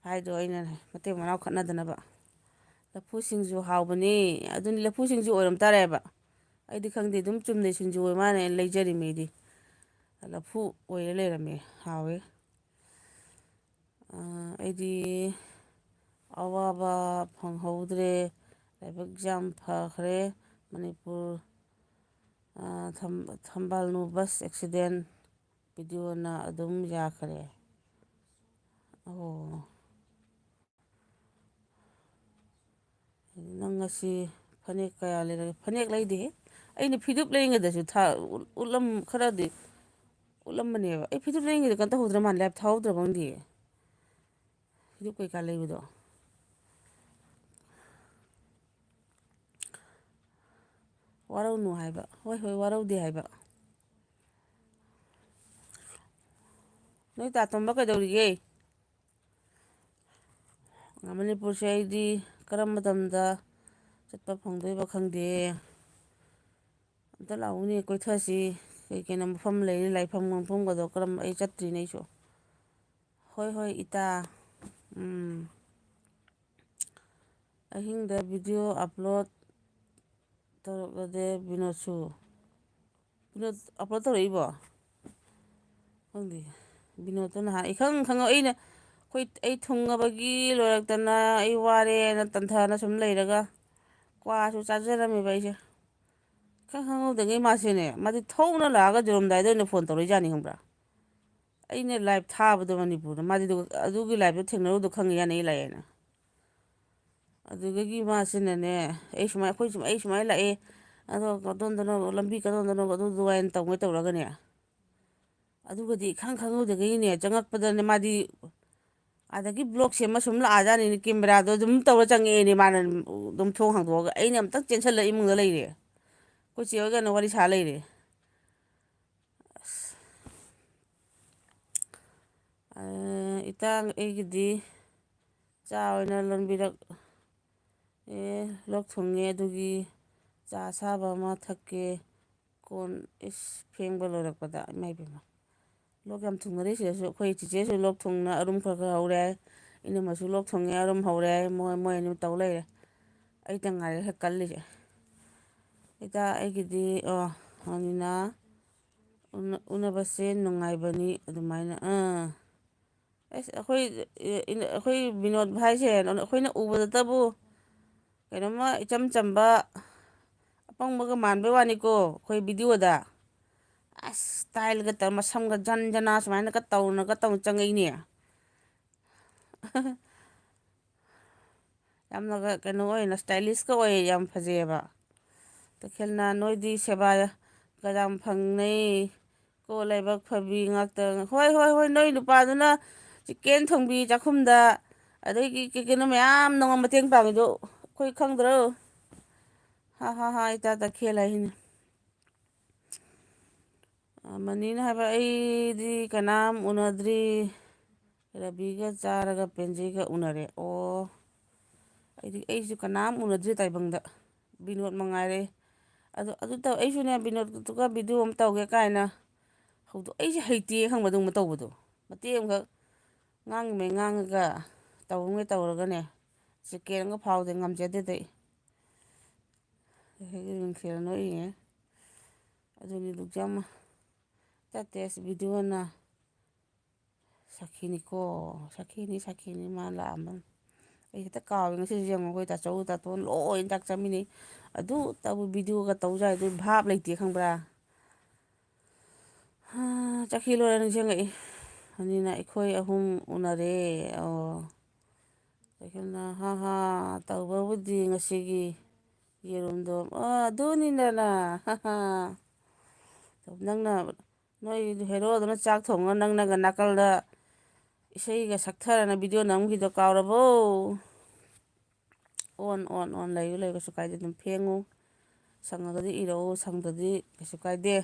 ꯍꯥꯏꯗꯣ ꯑꯩꯅ, ꯃꯇꯩ ꯃꯅꯥꯎ ꯈꯠꯅꯗꯅꯕ꯫ ꯂꯐꯨ ꯁꯤꯡꯖꯨ ꯍꯥꯎꯕꯅꯤ꯫ ꯑꯗꯨꯅꯤ, ꯂꯐꯨ ꯁꯤꯡꯖꯨ ꯑꯣꯏꯔꯝ ꯇꯥꯔꯦꯕ꯫ ꯑꯩꯗꯤ ꯈꯪꯗꯦ, ꯑꯗꯨꯝ ꯆꯨꯝꯅꯩ ꯁꯤꯡꯖꯨ ꯑꯣꯏ ꯃꯥꯅꯦ ꯂꯩꯖꯔꯤꯃꯤ ꯑꯩꯗꯤ꯫ ꯂꯐꯨ ꯑꯣꯏꯔ ꯂꯩꯔꯝꯃꯦ꯫ ꯍꯥꯎꯋꯦ꯫ ꯑ, ꯑꯩꯗꯤ ꯑꯋꯥꯕ ꯐꯪꯍꯧꯗ꯭ꯔꯦ꯫ ꯂꯥꯏꯕꯛ ꯌꯥꯝ ꯐꯈ꯭ꯔꯦ꯫ ꯃꯅꯤꯄꯨꯔ, ꯑ, ꯊꯝ-, ꯊꯝꯕꯥꯜꯅꯨ ꯕꯁ ꯑꯦꯛꯁꯤꯗꯦꯟ ꯚꯤꯗꯤꯑꯣꯅ ꯑꯗꯨꯝ ꯌꯥꯈ꯭ꯔꯦ꯫ ꯑꯣ꯫ ꯅꯪ ꯉꯁꯤ ꯐꯅꯦꯛ ꯀꯌꯥ ꯂꯩꯔꯒꯦ? ꯐꯅꯦꯛ ꯂꯩꯗꯦꯍꯦ꯫ ꯑꯩꯅ ꯐꯤꯗꯨꯞ ꯂꯩꯔꯤꯉꯩꯗꯁꯨ ꯊꯥ-, ꯎꯠ-, ꯎꯠꯂꯝ-, ꯈꯔꯗꯤ ꯎꯠꯂꯝꯕꯅꯦꯕ꯫ ꯑꯩ ꯐꯤꯗꯨꯞ ꯂꯩꯔꯤꯉꯩꯗ ꯀꯩꯅꯣ ꯇꯧꯍꯧꯗ꯭ꯔ ꯃꯥꯜꯂꯦ, ꯂꯥꯏꯞ ꯊꯥꯍꯧꯗ꯭ꯔꯕ ꯈꯪꯗꯦ꯫ ꯐꯤꯗꯨꯞ ꯀꯩꯀꯥ ꯂꯩꯕꯗꯣ꯫ ꯋꯥꯔꯧꯅꯨ ꯍꯥꯏꯕ꯫ ꯍꯣꯏ, ꯍꯣꯏ, ꯋꯥꯔꯧꯗꯦ ꯍꯥꯏꯕ꯫ ꯅꯣꯏ ꯇꯥꯇꯣꯝꯕ ꯀꯩꯗꯧꯔꯤꯒꯦ? ꯃꯅꯤꯄꯨꯔꯁꯦ ꯑꯩꯗꯤ ꯀꯔꯝꯕ ꯃꯇꯝꯗ ꯆꯠꯄ ꯐꯪꯗꯣꯏꯕ ꯈꯪꯗꯦ꯫ ꯑꯝꯇ ꯂꯥꯛꯎꯅꯦ, ꯀꯣꯏꯊꯁꯤ꯫ ꯀꯩ ꯀꯩꯅꯣ ꯃꯐꯝ ꯂꯩꯔꯤ, ꯂꯥꯏꯐꯝ ꯃꯐꯝꯒꯗꯣ꯫ ꯀꯔꯝ, ꯑꯩ ꯆꯠꯇ꯭ꯔꯤꯅꯦ ꯑꯩꯁꯨ꯫ ꯍꯣꯏ, ꯍꯣꯏ, ꯏꯇꯥ꯫ ꯎꯝ꯫ ꯑꯍꯤꯡꯗ video upload ꯇꯧꯔꯛꯂꯗꯦ ꯕꯤꯅꯣꯗꯁꯨ꯫ ꯕꯤꯅꯣꯗ upload ꯇꯧꯔꯛꯏꯕꯣ? ꯈꯪꯗꯦ꯫ ꯕꯤꯅꯣꯗꯇꯣ ꯅꯍꯥꯟ ꯏꯈꯪ ꯈꯪꯉ-, ꯑꯩꯅ, ꯑꯩꯈꯣꯏ, ꯑꯩ ꯊꯨꯡꯉꯕꯒꯤ ꯂꯣꯏꯔꯛꯇꯅ ꯑꯩ ꯋꯥꯔꯦꯅ ꯇꯟꯊꯅ ꯁꯨꯝ ꯂꯩꯔꯒ ꯀ꯭ꯋꯥꯁꯨ ꯆꯥꯖꯔꯝꯃꯦꯕ ꯑꯩꯁꯦ꯫ ꯏꯈꯪ ꯈꯪꯍꯧꯗꯉꯩ ꯃꯥꯁꯦꯅꯦ, ꯃꯥꯗꯤ ꯊꯧꯅ ꯂꯥꯛꯑꯒ ꯖꯤꯔꯣꯝꯗꯥꯏꯗ ꯑꯣꯏꯅ ꯐꯣꯟ ꯇꯧꯔꯛꯏꯖꯥꯠꯅꯤ, ꯈꯪꯕ꯭ꯔꯥ? ꯑꯩꯅ ꯂꯥꯏꯚ ꯊꯥꯕꯗꯣ ꯃꯅꯤꯄꯨꯔꯗ, ꯃꯥꯗꯤ ꯑꯗꯨ-, ꯑꯗꯨꯒꯤ ꯂꯥꯏꯚꯇꯣ ꯊꯦꯡꯅꯔꯨꯕꯗꯣ ꯈꯪꯉꯤ ꯌꯥꯅꯤ ꯑꯩ ꯂꯥꯛꯑꯦꯅ꯫ ꯑꯗꯨꯗꯒꯤ ꯃꯥꯁꯤꯅꯅꯦ, ꯑꯩ ꯁꯨꯃꯥꯏ-, ꯑꯩꯈꯣꯏ ꯁꯨꯝ-, ꯑꯩ ꯁꯨꯃꯥꯏꯅ ꯂꯥꯛꯑꯦ, ꯑꯗꯣ ꯀꯗꯣꯝꯗꯅꯣ, ꯂꯝꯕꯤ ꯀꯗꯣꯝꯗꯅꯣ, ꯑꯗꯨ ꯑꯗꯨꯃꯥꯏꯅ ꯇꯧꯒꯦ ꯇꯧꯔꯒꯅꯦ, ꯑꯗꯨꯒꯗꯤ ꯏꯈꯪ ꯈꯪꯍꯧꯗꯒꯩꯅꯦ, ꯆꯪꯉꯛꯄꯗꯅꯦ ꯃꯥꯗꯤ ꯑꯗꯒꯤ ꯕ꯭ꯂꯣꯛ ꯁꯦꯝꯃ ꯁꯨꯝ ꯂꯥꯛꯑꯖꯥꯠꯅꯤꯅꯦ, ꯀꯦꯃꯦꯔꯥꯗꯣ ꯑꯗꯨꯝ ꯇꯧꯔ ꯆꯪꯉꯛꯑꯦꯅꯦ ꯃꯥꯅ, ꯑꯗꯨꯝ ꯊꯣꯡ ꯍꯥꯡꯗꯣꯛꯑꯒ꯫ ꯑꯩꯅ ꯑꯝꯇꯪ ꯆꯦꯟꯁꯤꯜꯂ ꯏꯃꯨꯡꯗ ꯂꯩꯔꯦ꯫ ꯑꯩꯈꯣꯏ ꯆꯦ ꯍꯣꯏꯒꯅ ꯋꯥꯔꯤ ꯁꯥ ꯂꯩꯔꯦ꯫ ꯑꯁ꯫ ꯑ, ꯏꯇꯥ, ꯑꯩꯒꯤꯗꯤ ꯆꯥ ꯑꯣꯏꯅ ꯂꯣꯟꯕꯤꯔꯛ-, ꯑꯦ, ꯂꯣꯛ ꯊꯨꯡꯉꯦ, ꯑꯗꯨꯒꯤ ꯆꯥ ꯑꯁꯥꯕ ꯑꯃ ꯊꯛꯀꯦ꯫ ꯀꯣꯟ ꯏꯁ ꯐꯦꯡꯕ ꯂꯣꯏꯔꯛꯄꯗ, ꯏꯃꯥ ꯏꯕꯦꯝꯃ, ꯂꯣꯛ ꯌꯥꯝ ꯊꯨꯡꯅꯔꯤ ꯁꯤꯗꯁꯨ꯫ ꯑꯩꯈꯣꯏ ꯆꯤꯆꯦꯁꯨ ꯂꯣꯛ ꯊꯨꯡꯅ ꯑꯔꯨꯝ ꯈꯔ ꯈꯔ ꯍꯧꯔꯦ ꯍꯥꯏ, ꯏꯅꯝꯃꯁꯨ ꯂꯣꯛ ꯊꯨꯡꯉꯦ, ꯑꯔꯨꯝ ꯍꯧꯔꯦ ꯍꯥꯏ, ꯃꯣꯏ, ꯃꯣꯏ ꯑꯅꯤ ꯇꯧ ꯂꯩꯔꯦ꯫ ꯑꯩꯇ ꯉꯥꯏꯔꯦ ꯍꯦꯛ ꯀꯜꯂꯤꯁꯦ꯫ ꯏꯇꯥ, ꯑꯩꯒꯤꯗꯤ, ꯑꯣ, ꯑꯅꯤꯅ ꯎꯅ-, ꯎꯅꯕꯁꯦ ꯅꯨꯡꯉꯥꯏꯕꯅꯤ ꯑꯗꯨꯃꯥꯏꯅ, ꯑꯥ꯫ ꯑꯁ, ꯑꯩꯈꯣꯏ, ꯑꯩꯈꯣꯏ ꯕꯤꯅꯣꯗ ꯚꯥꯏꯁꯦ ꯑꯩꯈꯣꯏꯅ ꯎꯕꯗꯇꯕꯨ ꯀꯩꯅꯣꯝꯃ ꯏꯆꯝ ꯆꯝꯕ, ꯑꯄꯪꯕꯒ ꯃꯥꯟꯕꯩ ꯋꯥꯅꯤꯀꯣ, ꯑꯩꯈꯣꯏ videoꯗ꯫ ꯑꯁ, styleꯒ ꯇꯧꯔ, ꯃꯁꯝꯒ ꯖꯟ ꯖꯅꯥ ꯁꯨꯃꯥꯏꯅꯒ ꯇꯧꯅꯒ ꯇꯧꯅ ꯆꯪꯉꯛꯏꯅꯦ꯫ ꯌꯥꯝꯅꯒ ꯀꯩꯅꯣ ꯑꯣꯏꯅ, stylishꯀ ꯑꯣꯏ, ꯌꯥꯝ ꯐꯖꯩꯑꯕ꯫ ꯇꯈꯦꯜꯅ ꯅꯣꯏꯗꯤ ꯁꯦꯕꯥꯒ ꯌꯥꯝ ꯐꯪꯅꯩ꯫ ꯀꯣ ꯂꯥꯏꯕꯛ ꯐꯕꯤ ꯉꯥꯛꯇ꯫ ꯍꯣꯏ, ꯍꯣꯏ, ꯍꯣꯏ, ꯅꯣꯏ ꯅꯨꯄꯥꯗꯨꯅ ꯆꯤꯛꯀꯦꯟ ꯊꯣꯡꯕꯤ ꯆꯥꯛꯈꯨꯝꯗ, ꯑꯗꯒꯤ ꯀꯩ ꯀꯩꯅꯣ ꯃꯌꯥꯝ ꯅꯉꯣꯟ ꯃꯇꯦꯡ ꯄꯥꯡꯉꯤꯗꯣ ꯑꯩꯈꯣꯏ ꯈꯪꯗ꯭ꯔꯣ? ꯍꯥ, ꯍꯥ, ꯍꯥ, ꯏꯇꯥ ꯇꯈꯦꯜ ꯍꯥꯏꯁꯤꯅꯤ꯫ ꯑ, ꯃꯅꯤꯅ ꯍꯥꯏꯕ, "ꯑꯩꯗꯤ ꯀꯅꯥꯝ ꯎꯅꯗ꯭ꯔꯤ꯫ ꯔꯕꯤꯒ ꯆꯥꯔꯒ ꯄꯦꯟꯖꯤꯒ ꯎꯅꯔꯦ꯫" ꯑꯣ, ꯑꯩꯗꯤ, ꯑꯩꯁꯨ ꯀꯅꯥꯝ ꯎꯅꯗ꯭ꯔꯤ ꯇꯥꯏꯕꯪꯗ꯫ ꯕꯤꯅꯣꯗ ꯃꯉꯥꯏꯔꯦ꯫ ꯑꯗꯨ, ꯑꯗꯨ ꯇꯧ-, ꯑꯩꯁꯨꯅꯦ ꯕꯤꯅꯣꯗꯇꯨꯒ ꯚꯤꯗꯤꯑꯣ ꯑꯃ ꯇꯧꯒꯦ ꯀꯥꯏꯅ ꯍꯧꯗꯣꯛ-, ꯑꯩꯁꯦ ꯍꯩꯇꯦ ꯈꯪꯕ ꯑꯗꯨꯒꯨꯝꯕ ꯇꯧꯕꯗꯣ꯫ ꯃꯇꯦꯛ ꯑꯃꯈꯛ ꯉꯥꯡꯉꯤꯃꯦ ꯉꯥꯡꯉꯒ ꯇꯧꯔꯤꯃꯦ ꯇꯧꯔꯒꯅꯦ ꯁꯦꯀꯦꯟ ꯑꯃꯒ ꯐꯥꯎꯗꯦ, ꯉꯝꯖꯗꯦꯗ ꯑꯩ꯫ ꯍꯦꯛ ꯅꯨꯡꯁꯤꯔ ꯅꯣꯛꯏꯉꯩ꯫ ꯑꯗꯨꯅꯤ ꯂꯨꯛꯖꯝ ꯇꯠꯇꯦ ꯑꯁ ꯚꯤꯗꯤꯑꯣꯅ꯫ ꯁꯥꯈꯤꯅꯤꯀꯣ, ꯁꯥꯈꯤꯅꯤ, ꯁꯥꯈꯤꯅꯤ, ꯃꯥ ꯂꯥꯛꯑꯝꯕꯅꯤ꯫ ꯑꯩ ꯍꯦꯛꯇ ꯀꯥꯎꯋꯦ ꯉꯁꯤꯁꯦ ꯌꯦꯡꯉꯣ, ꯑꯩꯈꯣꯏ ꯇꯥꯆꯧ ꯇꯥꯇꯣꯟ ꯂꯣꯏ ꯆꯥꯛ ꯆꯥꯃꯤꯟꯅꯩ꯫ ꯑꯗꯨ ꯇꯧꯕ ꯚꯤꯗꯤꯑꯣꯒ ꯇꯧ ꯌꯥꯏ, ꯑꯗꯨ ꯚꯥꯞ ꯂꯩꯇꯦ ꯈꯪꯕ꯭ꯔꯥ? ꯍꯥ, ꯆꯠꯈꯤ ꯂꯣꯏꯔ ꯅꯤꯡꯁꯤꯡꯉꯛꯏ꯫ ꯑꯅꯤꯅ ꯑꯩꯈꯣꯏ ꯑꯍꯨꯝ ꯎꯅꯔꯦ꯫ ꯑꯣ꯫ ꯆꯠꯈꯤꯕꯅ, "ꯍꯥ ꯍꯥ, ꯇꯧꯕꯕꯨꯗꯤ ꯉꯁꯤꯒꯤ ꯌꯦꯔꯨꯝꯗꯣ, ꯑ, ꯑꯗꯨꯅꯤꯗꯅ, ꯍꯥ ꯍꯥ꯫ ꯅꯪꯅ, ꯅꯣꯏ ꯍꯦꯔꯣꯗꯨꯅ ꯆꯥꯛ ꯊꯣꯡꯉ ꯅꯪꯅꯒ ꯅꯥꯀꯜꯗ ꯏꯁꯩꯒ ꯁꯛꯊꯔꯅ ꯚꯤꯗꯤꯑꯣ ꯅꯝꯈꯤꯗꯣ ꯀꯥꯎꯔꯕꯣ?" ꯑꯣꯟ, ꯑꯣꯟ, ꯑꯣꯟ, ꯂꯩꯌꯨ, ꯂꯩꯌꯨ, ꯀꯩꯁꯨ ꯀꯥꯏꯗꯦ, ꯑꯗꯨꯝ ꯐꯦꯡꯉꯨ꯫ ꯁꯪꯉꯒꯗꯤ ꯏꯔꯛꯎ, ꯁꯪꯗ꯭ꯔꯗꯤ ꯀꯩꯁꯨ ꯀꯥꯏꯗꯦ꯫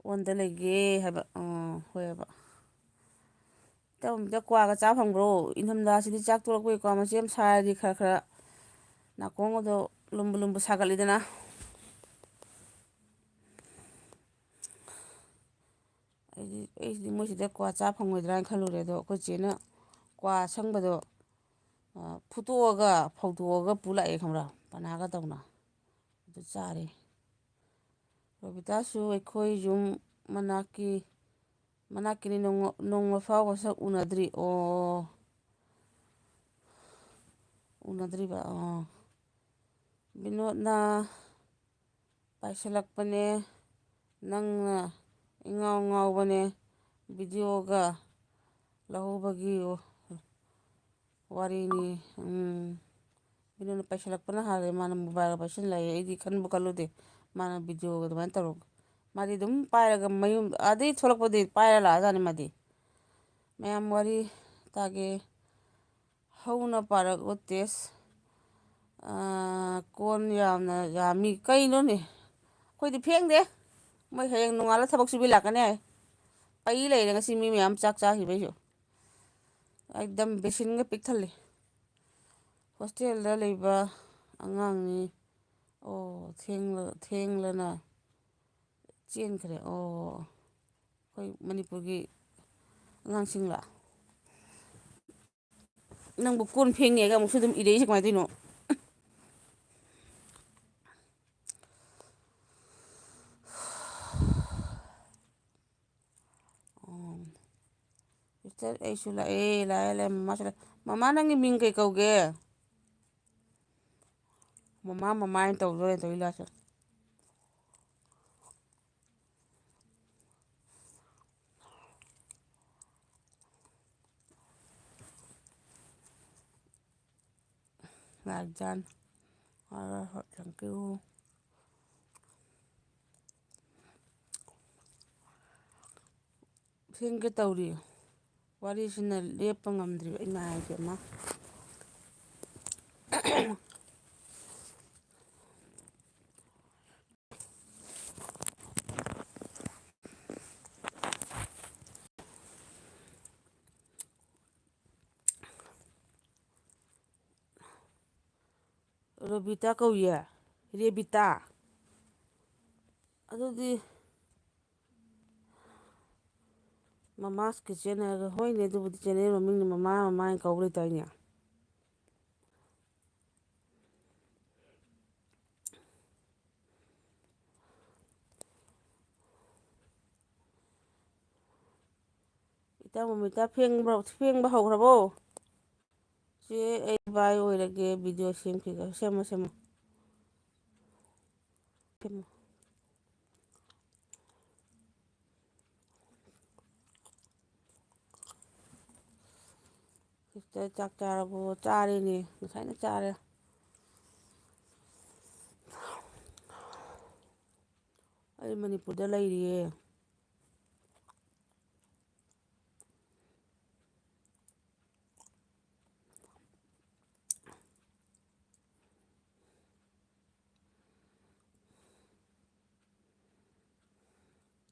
ꯑꯣꯟꯗ ꯂꯩꯒꯦ ꯍꯥꯏꯕ, ꯑꯥ, ꯍꯣꯏ ꯍꯥꯏꯕ꯫ ꯇꯧꯕꯗ ꯀ꯭ꯋꯥꯒ ꯆꯥ ꯐꯪꯕ꯭ꯔꯣ? ꯏꯪꯊꯝꯊꯥꯁꯤꯗꯤ ꯆꯥꯛ ꯇꯣꯛꯂꯛꯄꯒꯤ ꯀ꯭ꯋꯥ ꯃꯆꯦꯠ ꯑꯃ ꯁꯥꯔꯗꯤ ꯈꯔ ꯈꯔ ꯅꯥꯀꯣꯡꯒꯗꯣ ꯂꯨꯝꯕꯨ ꯂꯨꯝꯕꯨ ꯁꯥꯒꯠꯂꯤꯗꯅ꯫ ꯑꯩꯗꯤ, ꯑꯩꯗꯤ ꯃꯣꯏꯁꯤꯗ ꯀ꯭ꯋꯥ ꯆꯥ ꯐꯪꯉꯣꯏꯗ꯭ꯔꯥ ꯍꯥꯏꯅ ꯈꯜꯂꯨꯔꯦ, ꯑꯗꯣ ꯑꯩꯈꯣꯏ ꯆꯦꯅ ꯀ꯭ꯋꯥ ꯑꯁꯪꯕꯗꯣ, ꯑ, ꯐꯨꯠꯇꯣꯛꯑꯒ, ꯐꯧꯗꯣꯛꯑꯒ ꯄꯨ ꯂꯥꯛꯑꯦ ꯈꯪꯕ꯭ꯔꯥ, ꯄꯅꯥꯒ ꯇꯧꯅ꯫ ꯑꯗꯨ ꯆꯥꯔꯦ꯫ ꯔꯣꯕꯤꯇꯥꯁꯨ ꯑꯩꯈꯣꯏ ꯌꯨꯝ ꯃꯅꯥꯛꯀꯤ, ꯃꯅꯥꯛꯀꯤꯅꯤ, ꯅꯣꯡꯃ, ꯅꯣꯡꯃ ꯐꯥꯎꯕ ꯁꯛ ꯎꯅꯗ꯭ꯔꯤ꯫ ꯑꯣ, ꯎꯅꯗ꯭ꯔꯤꯕ? ꯑꯣ꯫ ꯕꯤꯅꯣꯗꯅ ꯄꯥꯏꯁꯤꯜꯂꯛꯄꯅꯦ, ꯅꯪꯅ ꯏꯉꯥꯎ ꯉꯥꯎꯕꯅꯦ, ꯚꯤꯗꯤꯑꯣꯒ ꯂꯧꯍꯧꯕꯒꯤ ꯋꯥꯔꯤꯅꯤ꯫ ꯎꯝ꯫ ꯕꯤꯅꯣꯗꯅ ꯄꯥꯏꯁꯤꯜꯂꯛꯄꯅ ꯍꯥꯜꯂꯦ, ꯃꯥꯅ ꯃꯣꯕꯥꯏꯜꯒ ꯄꯥꯏꯁꯤꯜꯂꯛꯑꯦ꯫ ꯑꯩꯗꯤ ꯈꯟꯕꯨ ꯈꯜꯂꯨꯗꯦ ꯃꯥꯅ ꯚꯤꯗꯤꯑꯣꯒ ꯑꯗꯨꯃꯥꯏꯅ ꯇꯧꯔꯒ ꯃꯥꯗꯤ ꯑꯗꯨꯝ ꯄꯥꯏꯔꯒ ꯃꯌꯨꯝ ꯑꯗꯩ ꯊꯣꯛꯂꯛꯄꯗꯤ ꯄꯥꯏꯔ ꯂꯥꯛꯑꯖꯥꯠꯅꯤ ꯃꯥꯗꯤ꯫ ꯃꯌꯥꯝ ꯋꯥꯔꯤ ꯇꯥꯒꯦ꯫ ꯍꯧꯅ ꯄꯥꯔꯛꯑꯣ ꯇꯦꯁ꯫ ꯑꯥ, ꯀꯣꯟ ꯌꯥꯝꯅ ꯌꯥꯝꯃꯤ꯫ ꯀꯩꯅꯣꯅꯦ? ꯑꯩꯈꯣꯏꯗꯤ ꯐꯦꯡꯗꯦ꯫ ꯃꯣꯏ ꯍꯌꯦꯡ ꯅꯣꯡꯉꯥꯜꯂ ꯊꯕꯛ ꯁꯨꯕꯤ ꯂꯥꯛꯀꯅꯤ ꯍꯥꯏ꯫ ꯄꯩ ꯂꯩꯔꯦ ꯉꯁꯤ ꯃꯤ ꯃꯌꯥꯝ ꯆꯥꯛ ꯆꯥꯈꯤꯕꯩꯁꯨ꯫ ꯑꯦꯛꯗꯝ ꯕꯦꯁꯤꯟꯒ ꯄꯤꯛ ꯊꯜꯂꯦ꯫ ꯍꯣꯁꯇꯦꯜꯗ ꯂꯩꯕ ꯑꯉꯥꯡꯅꯤ꯫ ꯑꯣ, ꯊꯦꯡꯂ-, ꯊꯦꯡꯂꯅ ꯆꯦꯟꯈ꯭ꯔꯦ꯫ ꯑꯣ, ꯑꯩꯈꯣꯏ ꯃꯅꯤꯄꯨꯔꯒꯤ ꯑꯉꯥꯡꯁꯤꯡꯂ? ꯅꯪꯕꯨ ꯀꯣꯟ ꯐꯦꯡꯉꯦꯒ ꯑꯃꯨꯛꯁꯨ ꯑꯗꯨꯝ ꯏꯔꯛꯏꯁꯦ ꯀꯃꯥꯏꯅ ꯇꯧꯔꯤꯅꯣ? ꯑꯣ, ꯁꯤꯁꯇꯔ ꯑꯩꯁꯨ ꯂꯥꯛꯑꯦ, ꯂꯥꯛꯑꯦ, ꯂꯥꯛꯑꯦ, ꯃꯃꯥꯁꯨ ꯂꯥꯛꯑꯦ꯫ ꯃꯃꯥ, ꯅꯪꯒꯤ ꯃꯤꯡ ꯀꯩ ꯀꯧꯒꯦ? ꯃꯃꯥ, ꯃꯃꯥ ꯍꯥꯏꯅ ꯇꯧꯗꯣꯔꯦ, ꯇꯧꯔꯤ ꯂꯥꯁꯇ꯫ ꯂꯥꯛꯖꯥꯠꯅꯤ꯫ ꯍꯣꯏ, ꯍꯣꯏ, ꯍꯣꯏ, thank you꯫ ꯐꯦꯡꯒꯦ ꯇꯧꯔꯤ꯫ ꯋꯥꯔꯤꯁꯤꯅ ꯂꯦꯞꯄ ꯉꯝꯗ꯭ꯔꯤꯕ, ꯏꯃꯥ ꯏꯕꯦꯝꯃ꯫ ꯔꯣꯕꯤꯇꯥ ꯀꯧꯏꯌꯦ? ꯔꯦꯕꯤꯇꯥ? ꯑꯗꯨꯗꯤ ꯃꯃꯥꯁ ꯀꯤꯠꯆꯦꯟ ꯍꯥꯏꯔꯒ, ꯍꯣꯏꯅꯦ, ꯑꯗꯨꯕꯨꯗꯤ ꯆꯦꯅꯦꯜ ꯃꯃꯤꯡꯅꯤ, ꯃꯃꯥ, ꯃꯃꯥ ꯍꯥꯏꯅ ꯀꯧ ꯂꯩꯇꯥꯏꯅꯦ꯫ ꯏꯇꯥ ꯃꯣꯃꯤꯇꯥ ꯐꯦꯡꯕ꯭ꯔꯣ? ꯐꯦꯡꯕ ꯍꯧꯈ꯭ꯔꯕꯣ? ꯆꯦ, ꯑꯩ ꯚꯥꯏ ꯑꯣꯏꯔꯒꯦ, ꯚꯤꯗꯤꯑꯣ ꯁꯦꯝꯈꯤꯒꯦ꯫ ꯁꯦꯝꯃꯣ, ꯁꯦꯝꯃꯣ꯫ ꯁꯦꯝꯃꯣ꯫ ꯁꯤꯁꯇꯔ, ꯆꯥꯛ ꯆꯥꯔꯕꯣ? ꯆꯥꯔꯦꯅꯦ, ꯉꯁꯥꯏꯅ ꯆꯥꯔꯦ꯫ ꯑꯩ ꯃꯅꯤꯄꯨꯔꯗ ꯂꯩꯔꯤꯌꯦ꯫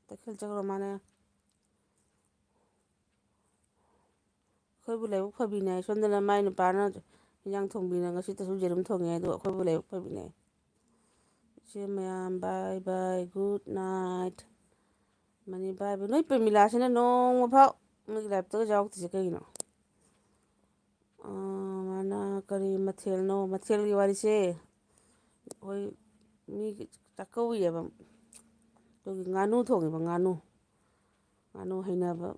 ꯇꯈꯦꯜ ꯆꯠꯈ꯭ꯔ ꯃꯥꯅꯦ꯫ ꯑꯩꯈꯣꯏꯕꯨ ꯂꯥꯏꯕꯛ ꯐꯕꯤꯅꯦ꯫ ꯁꯣꯝꯗꯅ ꯃꯥꯏ ꯅꯨꯄꯥꯅ ꯏꯟꯖꯥꯡ ꯊꯣꯡꯕꯤꯅ ꯉꯁꯤꯇꯁꯨ ꯌꯦꯔꯨꯝ ꯊꯣꯡꯉꯦ, ꯑꯗꯨꯒ ꯑꯩꯈꯣꯏꯕꯨ ꯂꯥꯏꯕꯛ ꯐꯕꯤꯅꯦ꯫ ꯏꯆꯦ ꯃꯌꯥꯝ, bye bye, good night꯫ ꯃꯅꯤ bye bye꯫ ꯅꯣꯏ ꯄ꯭ꯔꯦꯃꯤꯂꯥꯁꯤꯅ ꯅꯣꯡꯃ ꯐꯥꯎ ꯅꯣꯏꯒꯤ liveꯇꯒ ꯌꯥꯎꯔꯛꯇ꯭ꯔꯤꯁꯦ ꯀꯩꯒꯤꯅꯣ? ꯑꯥ, ꯃꯥꯅ ꯀꯔꯤ ꯃꯊꯦꯜꯅꯣ? ꯃꯊꯦꯜꯒꯤ ꯋꯥꯔꯤꯁꯦ, ꯑꯩꯈꯣꯏ ꯃꯤ ꯆꯥꯛꯀꯧꯏꯑꯕ꯫ ꯑꯗꯨꯒꯤ ꯉꯥꯅꯨ ꯊꯣꯡꯉꯦꯕ, ꯉꯥꯅꯨ꯫ ꯉꯥꯅꯨ ꯍꯩꯅꯕ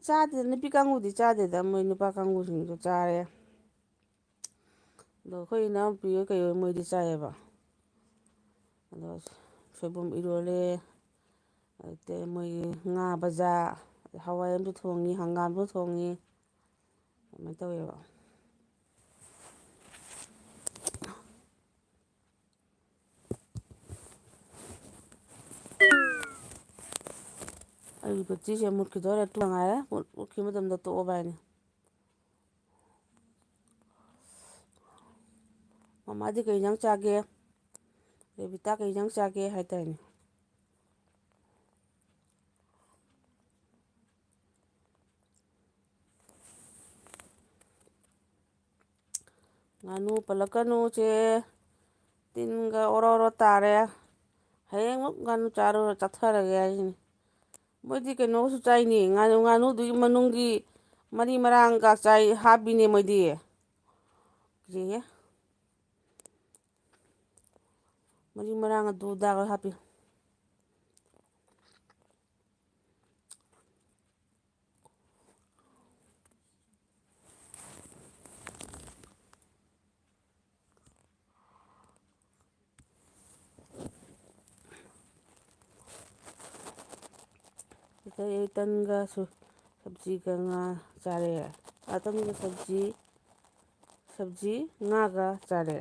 ꯆꯥꯗꯦꯗ, ꯅꯨꯄꯤ ꯀꯥꯡꯕꯨꯗꯤ ꯆꯥꯗꯦꯗ, ꯃꯣꯏ ꯅꯨꯄꯥ ꯀꯥꯡꯕꯨꯁꯤꯡꯗꯣ ꯆꯥꯔꯦ꯫ ꯑꯗꯣ ꯑꯩꯈꯣꯏ ꯏꯅꯥꯎꯄꯤ ꯍꯣꯏ ꯀꯩ ꯍꯣꯏ ꯃꯣꯏꯗꯤ ꯆꯥꯏꯌꯦꯕ꯫ ꯑꯗꯣ ꯁꯣꯏꯕꯨꯝ ꯏꯔꯣꯜꯂꯦ, ꯑꯗꯩ ꯃꯣꯏꯒꯤ ꯉꯥ ꯕꯖꯥ, ꯍꯋꯥꯏ ꯑꯃꯁꯨ ꯊꯣꯡꯉꯤ, ꯍꯪꯒꯥꯝꯁꯨ ꯊꯣꯡꯉꯤ, ꯑꯗꯨꯃꯥꯏꯅ ꯇꯧꯋꯦꯕ꯫ ꯑꯩꯒꯤ ꯕꯦꯇ꯭ꯔꯤꯁꯦ ꯃꯨꯠꯈꯤꯗꯣꯔꯦ, ꯇꯨ ꯉꯥꯏꯔꯦ꯫ ꯃꯨꯠ-, ꯃꯨꯠꯈꯤꯕ ꯃꯇꯝꯗ ꯇꯣꯛꯑꯣ ꯍꯥꯏꯅꯤ꯫ ꯃꯃꯥꯗꯤ ꯀꯩ ꯏꯟꯖꯥꯡ ꯆꯥꯒꯦ? ꯔꯦꯕꯤꯇꯥ ꯀꯩ ꯏꯟꯖꯥꯡ ꯆꯥꯒꯦ ꯍꯥꯏꯇꯥꯏꯅꯦ꯫ ꯉꯥꯅꯨ ꯄꯜꯂꯛꯀꯅꯨꯁꯦ, ꯇꯤꯟꯒ ꯑꯣꯔꯣ ꯑꯣꯔꯣ ꯇꯥꯔꯦ꯫ ꯍꯌꯦꯡꯃꯨꯛ ꯉꯥꯅꯨ ꯆꯥꯔꯨꯔ ꯆꯠꯊꯔꯒꯦ ꯍꯥꯏꯁꯤꯅꯤ꯫ ꯃꯣꯏꯗꯤ ꯀꯩꯅꯣꯁꯨ ꯆꯥꯏꯅꯤ, ꯉꯥꯅꯨ, ꯉꯥꯅꯨꯗꯨꯒꯤ ꯃꯅꯨꯡꯒꯤ ꯃꯔꯤ ꯃꯔꯥꯡꯒ ꯆꯥꯏ, ꯍꯥꯞꯄꯤꯅꯦ ꯃꯣꯏꯗꯤ꯫ ꯀꯤꯖꯩꯍꯦ꯫ ꯃꯔꯤ ꯃꯔꯥꯡ ꯑꯗꯨ ꯑꯗꯥ ꯂꯣꯏ ꯍꯥꯞꯄꯤ꯫ ꯁꯤꯗ ꯑꯩ ꯇꯟꯒ ꯁꯨ-, ꯁꯕꯖꯤꯒ ꯉꯥ ꯆꯥꯔꯦ꯫ ꯑꯥ, ꯇꯟꯒ ꯁꯕꯖꯤ, ꯁꯕꯖꯤ ꯉꯥꯒ ꯆꯥꯔꯦ꯫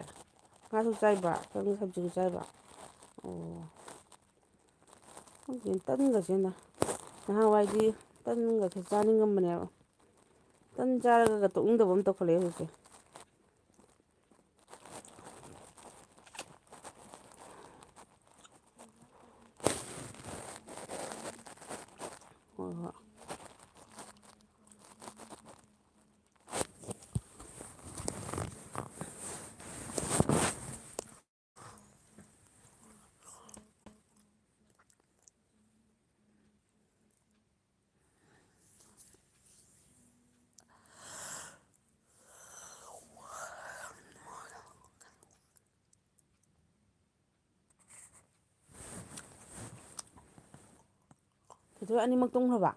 ꯉꯥꯁꯨ ꯆꯥꯏꯕ, ꯇꯟꯒ ꯁꯕꯖꯤꯒ ꯆꯥꯏꯕ꯫ ꯑꯣ꯫ ꯈꯪꯗꯦ, ꯇꯟꯒꯁꯦꯅ ꯅꯍꯥꯟꯋꯥꯏꯗꯤ ꯇꯟꯒꯁꯦ ꯆꯥꯅꯤꯡꯉꯝꯕꯅꯦꯕ꯫ ꯇꯟ ꯆꯥꯔꯒ ꯇꯣꯛꯅꯤꯡꯗꯕ ꯑꯃ ꯇꯧꯈꯠꯂꯛꯑꯦ ꯍꯧꯖꯤꯛꯁꯦ꯫ ꯍꯣꯏ, ꯍꯣꯏ꯫ ꯊꯣꯏꯊꯣꯏ ꯑꯅꯤꯃꯛ ꯇꯨꯝꯈ꯭ꯔꯕ?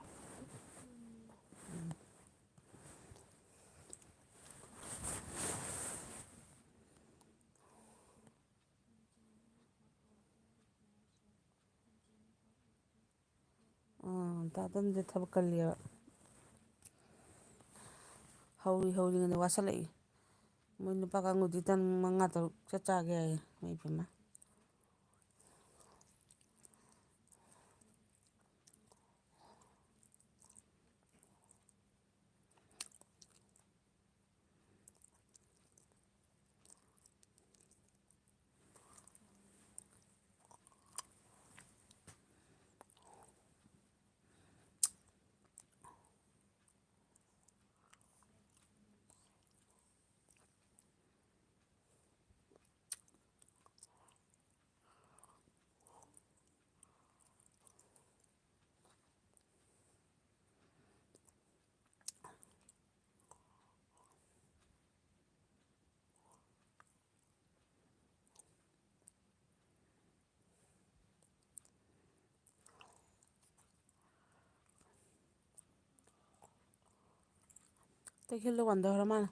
ꯑꯥ, ꯇꯥ ꯇꯟꯁꯦ ꯊꯕꯛ ꯀꯜꯂꯦꯕ꯫ ꯍꯧꯔꯤ ꯍꯧꯔꯤꯉꯩꯗ ꯋꯥꯁꯜꯂꯛꯏ꯫ ꯃꯣꯏ ꯅꯨꯄꯥ ꯀꯥꯡꯕꯨꯗꯤ ꯇꯟ ꯃꯉꯥ ꯇꯔꯨꯛ ꯆꯠ ꯆꯥꯒꯦ ꯍꯥꯏꯌꯦ, ꯏꯃꯥꯏ ꯄꯦꯝꯃ꯫ ꯀꯩꯊꯦꯜꯗ ꯋꯥꯟꯊꯈ꯭ꯔ ꯃꯥꯜꯂꯦ꯫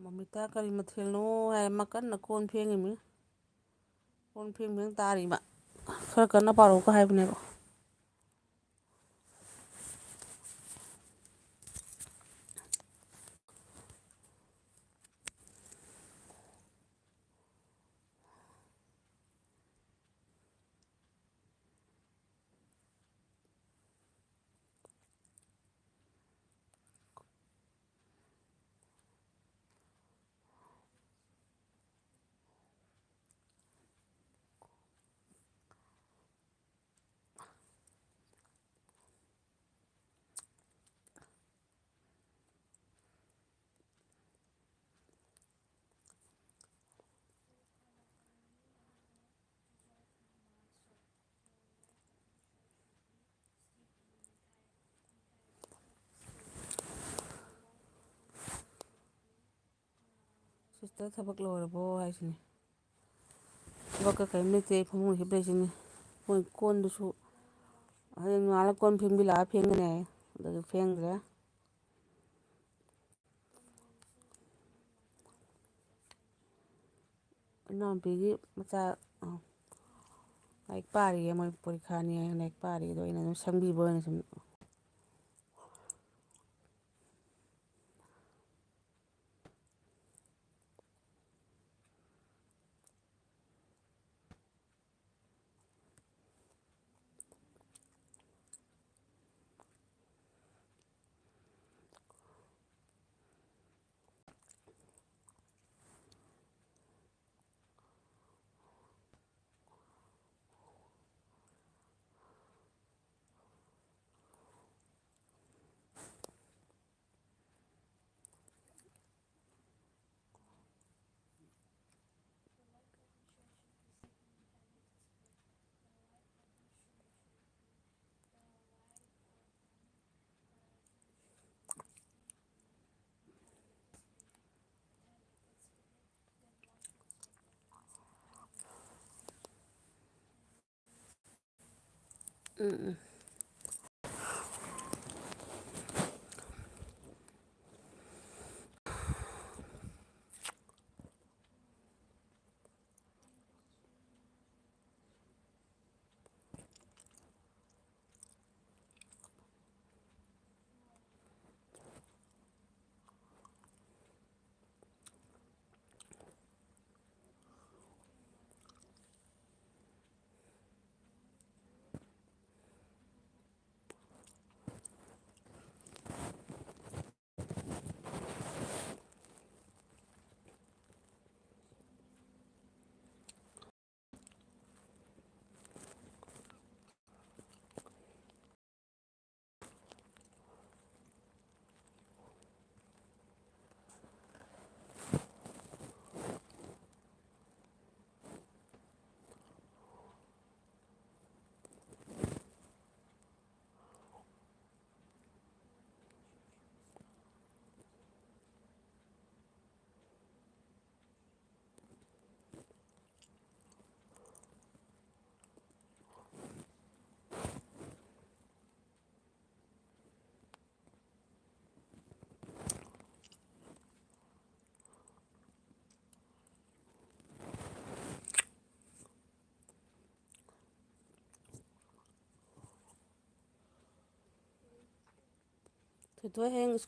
ꯃꯃꯤꯇꯥ ꯀꯔꯤ ꯃꯊꯦꯜꯅꯣ ꯍꯥꯏ, ꯃꯥ ꯀꯟꯅ ꯀꯣꯟ ꯐꯦꯡꯉꯤꯃꯤ꯫ ꯀꯣꯟ ꯐꯦꯡ ꯐꯦꯡ ꯇꯥꯔꯤꯕ꯫ ꯈꯔ ꯀꯟꯅ ꯄꯥꯔꯛꯎꯀ ꯍꯥꯏꯕꯅꯦꯕ꯫ Sister, ꯊꯕꯛ ꯂꯣꯏꯔꯕꯣ ꯍꯥꯏꯁꯤꯅꯤ꯫ ꯊꯕꯛꯀ ꯀꯔꯤꯝ ꯂꯩꯇꯦ, ꯑꯩ ꯐꯃꯨꯡꯗ ꯍꯤꯞ ꯂꯩꯁꯤꯅꯤ꯫ ꯃꯣꯏ ꯀꯣꯟꯗꯨꯁꯨ ꯍꯌꯦꯡ ꯅꯣꯡꯉꯥꯜꯂ ꯀꯣꯟ ꯐꯦꯡꯕꯤ ꯂꯥꯛꯑ ꯐꯦꯡꯒꯅꯤ ꯍꯥꯏꯌꯦ, ꯑꯗꯨꯒꯤ ꯐꯦꯡꯗ꯭ꯔꯦ꯫ ꯏꯅꯥꯎꯄꯤꯒꯤ ꯃꯆꯥ, ꯑ, ꯂꯥꯏꯔꯤꯛ ꯄꯥꯔꯤꯌꯦ, ꯃꯣꯏ ꯄꯣꯔꯤꯈꯥꯅꯤ ꯍꯥꯏꯅ ꯂꯥꯏꯔꯤꯛ ꯄꯥꯔꯤ, ꯑꯗꯣ ꯑꯩꯅ ꯑꯗꯨꯝ ꯁꯪꯕꯤꯕ ꯑꯣꯏꯅ ꯁꯨꯝ꯫ ꯎꯝ, ꯎꯝ꯫ ꯊꯣꯏꯊꯣꯏ ꯍꯌꯦꯡ